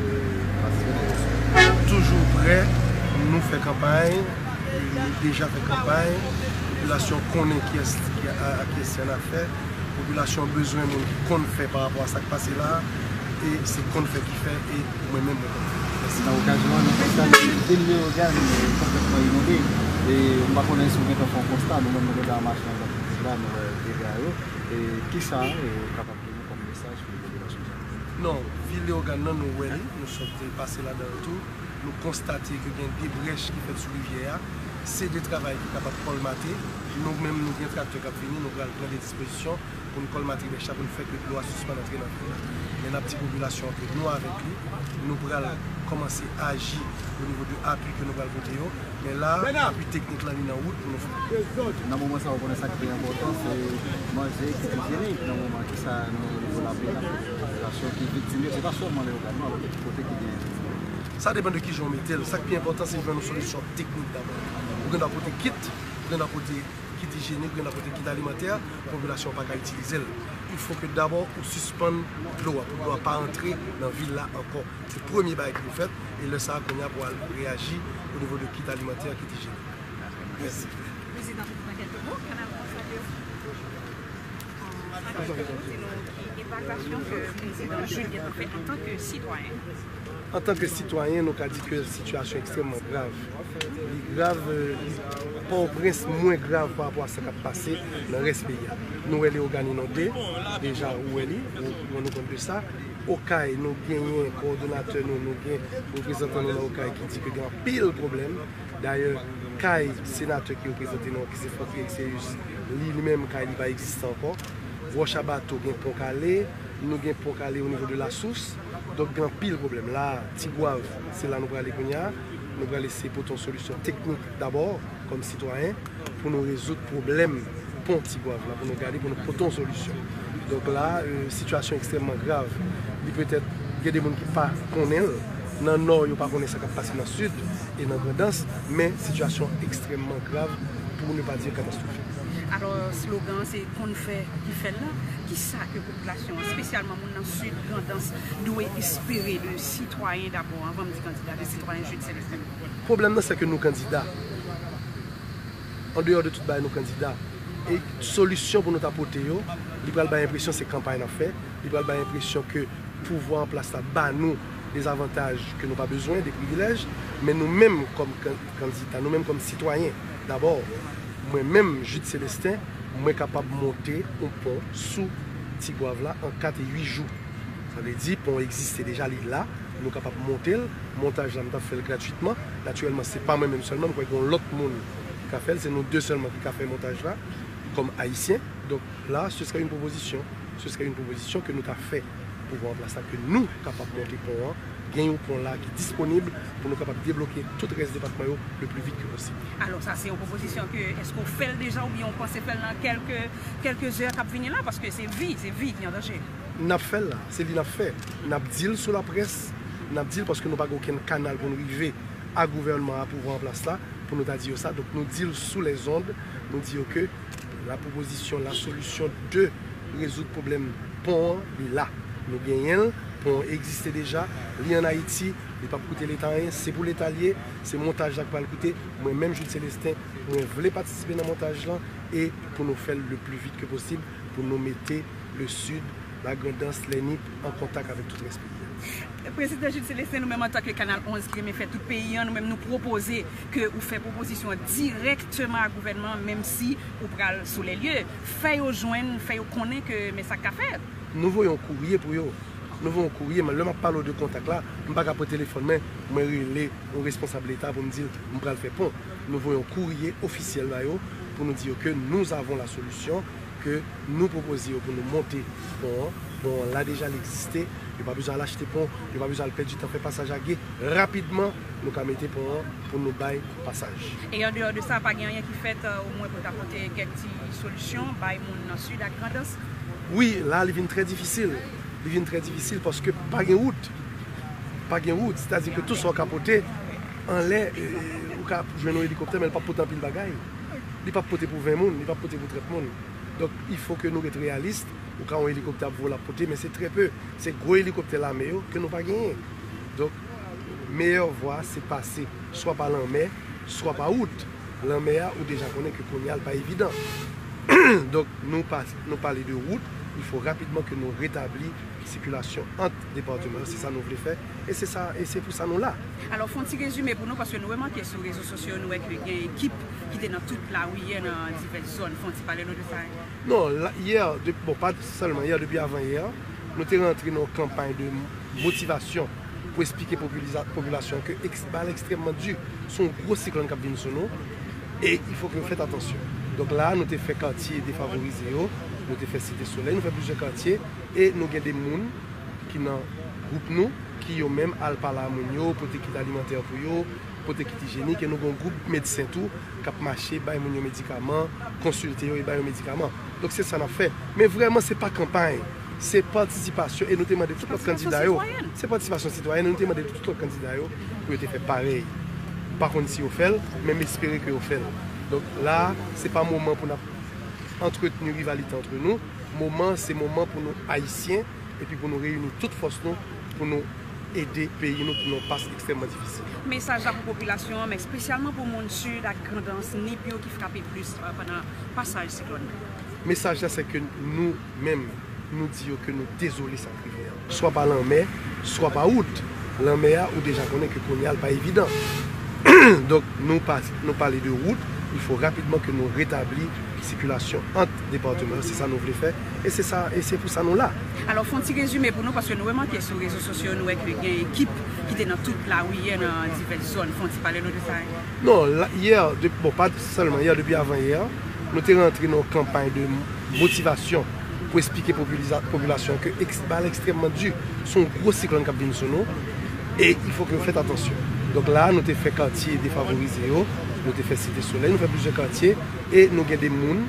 e, patisipe nan eleksyon? Toujou prè, nou fè kanpay, nou deja fè kanpay. Popilasyon konnen kiyès ki a, a kiyès li an afè. Popilasyon bezwen moun ki konn fè pa rapò a sa k pase la a, e se konn fè ki fè, e mwen menm mwen konn fè. Mèsi. Nan okazyon an, nou konstate vil Leyogàn, e, konplètman inonde. E m pa konnen si w gentan fè yon konsta, nou menm nou gentan mache anndan tout vil la, nou wè dega yo. E kisa, e, ou kapab pou nou kòm mesaj pou popilasyon sa? Non, vil Leyogàn nan, nou wè li, nou sot pase ladan l tou. Nou konstate ke gen de brèch ki fèt sou rivyè a. Se de travay ki kapab kòlmate. Nou menm, nou gen traktè k ap vini, nou pral pran de dispozisyon pou n kòlmate brèch la, pou n fè ke dlo a sispann antre nan vil la. Men n ap di popilasyon an ke nou avèk li. Nou pral kòmanse aji o nivo de apui ke nou pral pote yo. Men la, apui teknik lan, li nan wout pou nou fè. Nan moman sa, ou konnen sa ki pi enpòtan, se manje ki ijyenik. Nan moman, kisa nou, o nivo lape, n ap pote pou popilasyon ki viktim yo, se pa sèlman Leyogàn, non, kote ki gen viktim yo. Sa depann de kijan w mete l. Sa k pi enpòtan, se jwenn yon solisyon teknik dabò. Ou gen dwa pote kit, ou gen dwa pote kit ijyenik, ou gen dwa pote kit alimantè, popilasyon an pa ka itilize l. Il faut que dabò ou sispann dlo a, pou dlo a pa antre nan vil la ankò. Se premye bagay ki pou fèt, e lè sa a, kounye a pou al reyaji o nivo de kit alimantè, kit ijyenik. Mèsi. Président, en quelques mots, Canal Austral, en quelques mots, di nou ki evalyasyon ke Président Jude gentan fè antanke sitwayen. Antanke sitwayen, nou ka di ke sitiyasyon ekstrèmman grav. Li grav, euh, li Pòtoprens mwen grav pa rapò a sa k ap pase nan rès peyi a. Nou wè Leyogàn inonde, deja ou wè li, ou, ou rann ou kont de sa. Okay, nou genyen kowòdonatè nou, nou gen reprezantan nou nan Okay ki di ke gen anpil pwoblèm. Dayè, kay senatè ki reprezante nou an, ki se Franck Eric Céus, li, li menm, kay li pa egziste ankò. Wòch a Bato gen pon k ale, nou gen pon k ale o nivo de Lasous. Donk, gen anpil pwoblèm. La, Tigwav, se la nou prale kounye a. Nou prale eseye pote yon solisyon teknik dabò, kòm sitwayen, pou nou rezoud pwoblèm pon Tigwav la, pou nou gade, pou nou pote yon solisyon. Donk la, euh, sitiyasyon ekstrèmman grav. Li petèt gen de moun ki pa konnen l. Nan Nò, yo pa konnen sa k ap pase nan Sid e nan Grandans, men sitiyasyon ekstrèmman grav, pou ne pa dire katastwofik. Alò, slogan an se konn fè ki fè l la. Kisa ke popilasyon an, espesyalman moun nan Sid, Grandans, dwe espere de sitwayen dabò, anvan m di kandida, de sitwayen Jude Célestin? Pwoblèm nan, se ke nou kandida. An deyò de tout bagay, nou kandida. E solisyon pou nou ta pote yo, li pral bay enpresyon se kanpay n ap fè, li pral bay enpresyon ke pouvwa an plas la ba nou de zavantaj ke nou pa bezwen, de privilèj, men nou menm kòm kan- kandida, nou menm kòm sitwayen, dabò, mwen menm, Jude Célestin, mwen kapab monte yon pon sou Ti Gwav la an kat e uit jou. Sa vle di, pon an egziste deja, li la, nou kapab monte l. Montaj la, m t ap fè l gratwitman. Natirèlman, se pa mwen menm sèlman, m kwè gen yon lòt moun ki ka fè l. Se nou de sèlman ki ka fè montaj la, kòm Ayisyen. Donk, la, ce serait une proposition. Ce serait une proposition ke nou ta fè pouvwa an plas la, ke nou kapab monte pon an, gen yon pon la ki disponib pou nou kapab debloke tout rès depatman yo le plus vite que possible. Alò, sa se yon pwopozisyon ke, èske w fè l deja oubyen w panse fè l nan kèlke, kèlke zè k ap vini la? Paske se vi, se vi ki an danje. N ap fè l la, se li n ap fè. N ap di l sou laprès, n ap di l paske nou pa gen okenn kanal pou n rive a gouvènman an, a pouvwa an plas la, pou nou ta di yo sa. Donk, nou di l sou lèzond, nou di yo ke la pwopozisyon, la solisyon de rezoud pwoblèm pon an, li la. Nou genyen l, pon an egziste deja, li ann Ayiti, li p ap koute Leta anyen, se pou Leta l ye, se montaj la k pral koute. Mwen menm, Jude Célestin, mwen vle patisipe nan montaj lan e pou nou fè l le plus vite que possible, pou nou mete le Sud, la Grandans, Lènip an kontak avèk tout rès peyi a. Prezidan Jude Célestin, nou menm antanke Kanal onz ki renmen fè tout peyi an, nou menm nou pwopoze ke ou fè pwopozisyon an dirèkteman a gouvènman an, menm si ou pral sou lè lye. Fè yo jwenn, fè yo konnen ke men sa k ka fèt. Nou voye yon kourye pou yo. Nou voye yon kourye, men lè m ap pale w de kontak la, m pa ka pran telefòn mwen, mwen rele yon responsab Leta pou m di l m pral fè pon. Nou voye yon kourye ofisyèl ba yo pou nou di yo ke nous avons la solution, ke nou pwopoze yo pou nou monte pon an. Pon an la deja, li egziste. Yo pa bezwen al achte pon, yo pa bezwen al pèdi tan fè pasaj a ge. Rapidman, nou ka mete pon an pou nou bay pasaj. E an deyò de sa, pa gen anyen ki fèt, euh, omwen pou ta pote kèk ti solisyon bay moun nan Sid ak Grandans? Wi, la, li vin trè difisil. Li vin trè difisil paske pa gen wout. Pa gen wout, sètadi ke tou sa w ka pote anlè, e, ou ka jwenn yon elikoptè, men l p ap pote anpil bagay. Li p ap pote pou ven moun, li p ap pote pou trant moun. Donk, il faut que nou ret reyalis. Ou ka wè yon elikoptè ap vole, ap pote, men se trè pe. Se gwo elikoptè lame yo ke nou pa genyen. Donk, meyè vwa, se pase swa pa lanmè, swa pa wout. Lanmè a, ou deja konnen ke kounye a, l pa evidan. Donk, nou pa, nou pale de wout, il faut rapidement que nou retabli sikilasyon ant depatman yo, se sa nou vle fè, e se sa, e se pou sa nou la. Alò, fè yon ti rezime pou nou, paske nou remake sou rezo sosyo, nou wè ke gen ekip ki te nan tout lari yè, nan divès zòn. Fè yon ti pale nou de sa. Non, la, yè, de, bon, pa sèlman yè, depi avan yè, nou te rantre nan yon kanpay de motivasyon pou eksplike popiliza-, popilasyon ke eks-, bagay la ekstrèmman di. Se yon gwo siklòn k ap vin sou nou, e il faut que yo fèt atansyon. Donk la, nou te fè katye defavorize yo, nou te fè Site Solèy, nou fè plizyè katye, e nou gen de moun ki nan gwoup nou, ki yo menm al pale a moun yo, pote kit alimantè pou yo, pote kit ijyenik, e nou gen yon gwoup medsen tou k ap mache, bay moun yo medikaman, konsilte yo e bay yo medikaman. Donk se sa n ap fè. Men vrèman, se pa kanpay, se patisipasyon, e nou te mande tout lòt kandida yo. Se patisipasyon sitwayèn, e nou te mande tout lòt kandida yo pou yo te fè parèy. M pa konn si yo fè l, men m espere ke yo fè l. Donk la, se pa moman pou n ap antretni rivalite antre nou. Moman, se moman pou nou Ayisyen, epi pou nou reyini tout fòs nou, pou nou ede peyi nou ki nan yon pas ekstrèmman difisil. Mesaj la pou popilasyon an, men espesyalman pou moun Sid ak Grandans, Nip yo ki frape plis, euh, pandan pasaj siklòn nan. Mesaj la, se ke nou menm, nou di yo ke nou dezole sa k rive an. Swa pa lanmè, swa pa wout. Lanmè a, ou deja konnen ke kounye a, l pa evidan. Donk, nou pa, nou pale de wout, il faut rapidement que nou retabli sikilasyon ant depatman yo, se sa nou vle fè, e se sa, e se pou sa nou la. Alò, fè yon ti rezime pou nou, paske nou remake sou rezo sosyo, nou wè ke gen ekip ki te nan tout lari yè, nan divès zòn. Fè yon ti pale nou de sa. Non, la, yè, de, bon, pa sèlman yè, depi avan yè, nou te rantre nan yon kanpay de motivasyon pou eksplike popiliza-, popilasyon ke eks-, bagay la ekstrèmman di. Se yon gwo siklòn k ap vin sou nou, e il faut que yo fèt atansyon. Donk la, nou te fè katye defavorize yo, nou te fè Site Solèy, nou fè plizyè katye, e nou gen de moun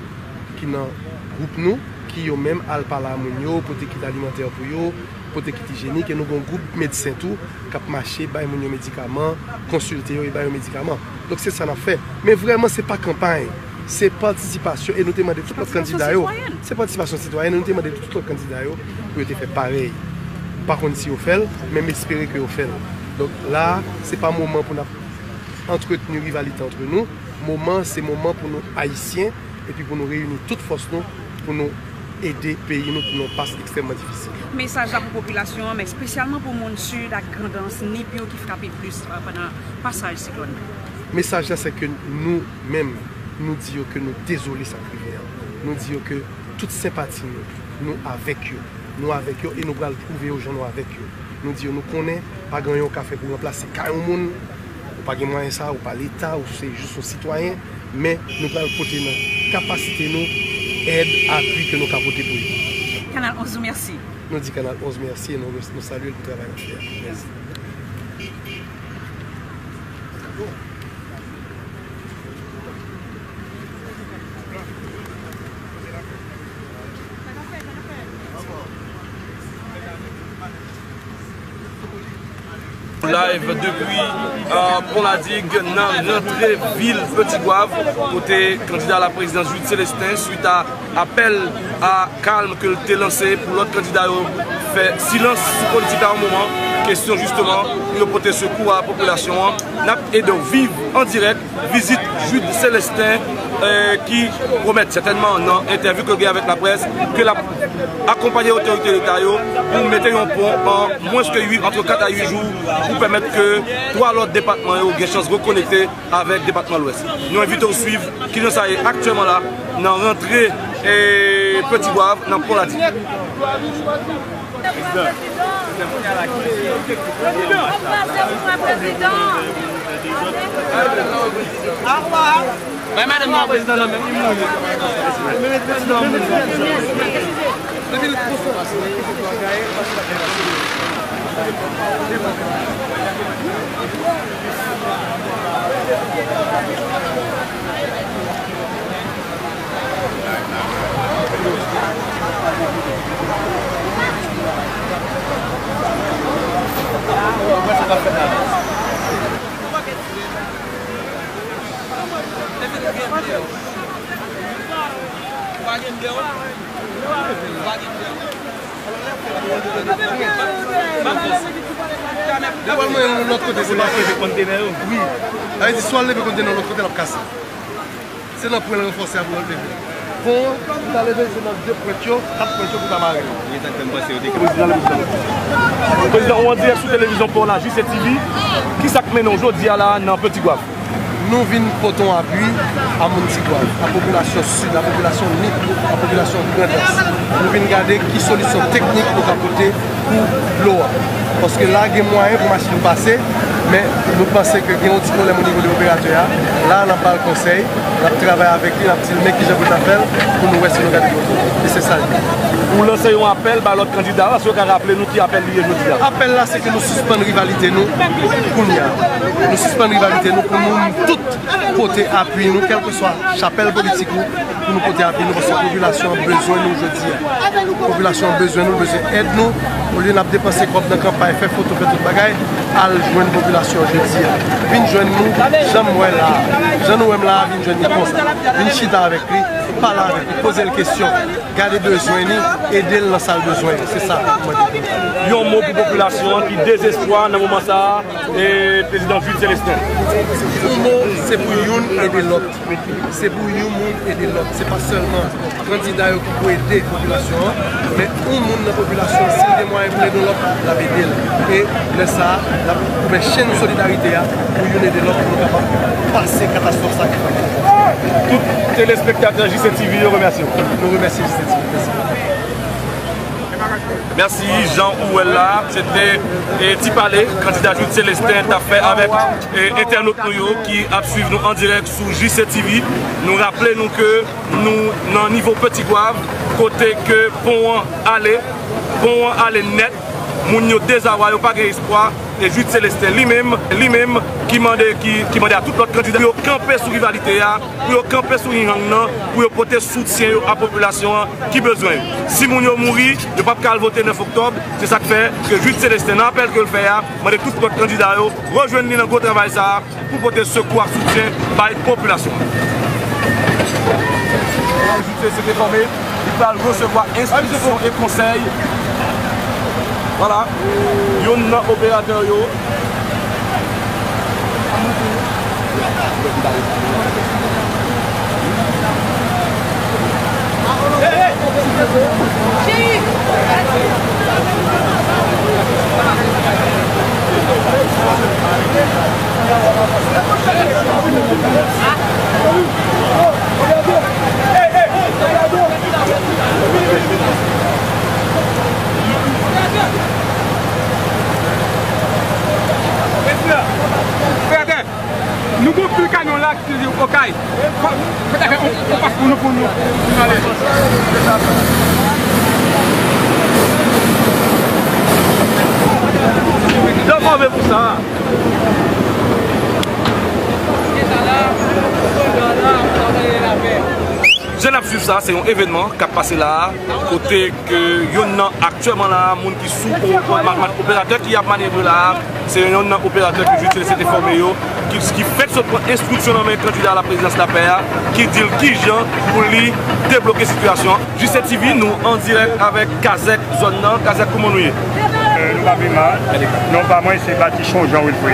ki nan gwoup nou, Ki yo menm al pale a moun yo, pote kit alimantè pou yo, pote kit ijyenik, e nou gen yon gwoup medsen tou k ap mache bay moun yo medikaman, konsilte yo e ba yo medikaman. Donk se sa n ap fè. Men vrèman se pa kanpay, se patisipasyon e nou te mande tout lòt kandida yo. Se patisipasyon sitwayèn, e nou te mande tout lòt kandida yo pou yo te fè parèy. M pa konn si yo fè l, men m espere ke yo fè l. Donk la, se pa moman pou n ap antretni rivalite antre nou. Moman, se moman pou nou Ayisyen, epi pou nou reyini tout fòs nou, pou nou ede peyi nou, pou nou pas ekstrèmman difisil. Mesaj la pou popilasyon an, men espesyalman pou moun Sid ak Grandans, Nip yo ki frape plis, euh, pandan pasaj siklòn nan. Mesaj la, se ke nou menm, nou di yo ke nou dezole sa k rive an. Nou di yo ke tout senpati nou, nou avèk yo. Nou avèk yo e nou pral pwouve yo jan nou avèk yo. Nou di yo nou konnen pa gen anyen w ka fè pou ranplase kay yon moun. Ou pa gen mwayen sa, ou pa Leta, ou se jis yon sitwayen, men nou pral pote nan kapasite nou èd, apui ke nou ka pote pou yo. Kanal onz ou mèsi. Nou di Kanal onz mèsi e nou, nou salye l pou travay l ap fè a. Mèsi. Live depi, euh, Pon Ladig nan rantre vil Petit Goâve, kote kandida a la prezidans Jude Célestin, swit a apèl a kalm ke l te lanse pou lòt kandida yo fè silans sou politik la yon moman, kesyon jisteman pou yo pote sekou a popilasyon an. N ap ede w viv an dirèk vizit Jude Célestin, eh, ki pwomèt sètènman nan entèvyou ke l gen avèk laprès ke l ap akonpaye otorite Leta yo pou mete yon pon an mwens ke uit, ant kat a uit jou pou pèmèt ke twa lòt depatman yo gen chans rekonekte avèk depatman Lwès. Nou envite w swiv kijan sa ye aktyèlman la nan rantre, eh, Petit Goâve, nan Pon Ladig. Bay madanm nan prezidan nan men. Yo pral mwen yon lòt kote, se pa leve kontenè yo. Wi. Sa vle di, swa l leve kontenè yon lòt kote, l ap kase. Se nan pwen l ranfòse a pou l leve. Pon an, pou ta leve, se nan de pwent yo, kat pwent yo pou ta mare l. Prezidan, ou an dirèk sou televizyon Pon la, J C T V. Kisa k mennen w jodi a la nan Petit Goâve? Nou vin pote yon apui a moun Ti Gwav, a popilasyon Sid, a popilasyon Nip, a popilasyon Grandans. Nou vin gade ki solisyon teknik nou ka pote pou dlo a. Paske la gen mwayen pou machin pase, men nou panse ke gen yon ti pwoblèm o nivo de operatè a. La, n ap ba l konsèy, n ap travay avèk li, n ap di l men kijan pou l ta fè l, pou nou wè si nou ka debloke. E se sa l ye. Ou lanse yon apèl ba lòt kandida yo, èske w ka raple nou ki apèl li ye jodi a? Apèl la, se ke nou sispann rivalite nou kounye a. Nou sispann rivalite nou pou nou tout pote apui nou, kèlkeswa chapèl politik ou, pou nou pote apui nou, paske popilasyon an bezwen nou jodi a. Popilasyon an bezwen nou, bezwen èd nou. Olye n ap depanse kòb nan kanpay, fè foto, fè tout bagay, al jwenn popilasyon an jodi a. Vin jwenn nou, jan m wè la a. Jan nou wè m la a, vin jwenn li konsa. Vin chita avèk li, pale avèk li, poze l kesyon, gade bezwen li, ede l nan sa l bezwen. Se sa m mande. Yon mo pou popilasyon an ki dezespwa nan moman sa a, e prezidan Jude Célestin. Yon mo, se pou youn ede lòt. Se pou yon moun ede lòt. Se pa sèlman kandida yo ki pou ede popilasyon an, men yon moun nan popilasyon an, si l gen mwayen pou l ede yon lòt, l ap ede l. E lè sa a, l ap ouvè chenn solidarite a pou youn ede lòt, pou nou kapab pase katastwòf sa ki fèt. Tout telespektatè J C T V yo remèsye w. Nou remèsye J C T V. Mèsi. Mèsi, jan ou wè l la, se te, e, ti pale kandida Jude Célestin t ap fè avèk, e, entènot nou yo ki ap swiv nou an dirèk sou J C T V. Nou raple nou ke nou nan nivo Petit Goâve, kote ke pon an ale, pon an ale nèt, moun yo dezawwa, yo pa gen espwa. E Jude Célestin li menm, li menm ki mande, ki, ki mande a tout lòt kandida pou yo kanpe sou rivalite a, pou yo kanpe sou yin-yang nan, pou yo pote soutyen yo a popilasyon an ki bezwen yo. Si moun yo mouri, yo p ap ka al vote nèf oktòb. Se sa k fè ke Jude Célestin, nan apèl ke l fè a, mande tout lòt kandida yo rejwenn li nan gwo travay sa a pou pote sekou ak soutyen bay popilasyon an. Jude Célestin te fòme, li pral resevwa enstriksyon e konsèy. Vwala, youn nan operatè yo. Nou gon pil kamyon la ki Okay. Fò, fò ta fè on, on pas pou nou, pou nou, pou nou ale. Yo fòme pou sa. Jan n ap swiv sa, se yon evènman k ap pase la a, kote ke youn nan aktyèlman la a, moun ki sou o-, o-, ma-, ma-, operatè ki ap manyevre la a, se youn nan operatè ke Jude Célestin te fòme yo, ki, ki fèk sot pran enstriksyon nan men kandida a la prezidans Lapè a, ki di l kijan pou li debloke sitiyasyon an. G sept T V, nou an dirèk avèk kazèk zòn nan. Kazèk, kouman nou ye? Euh, nou pa pi mal. Non, pa mwen, se Batichon Jean Wilfred.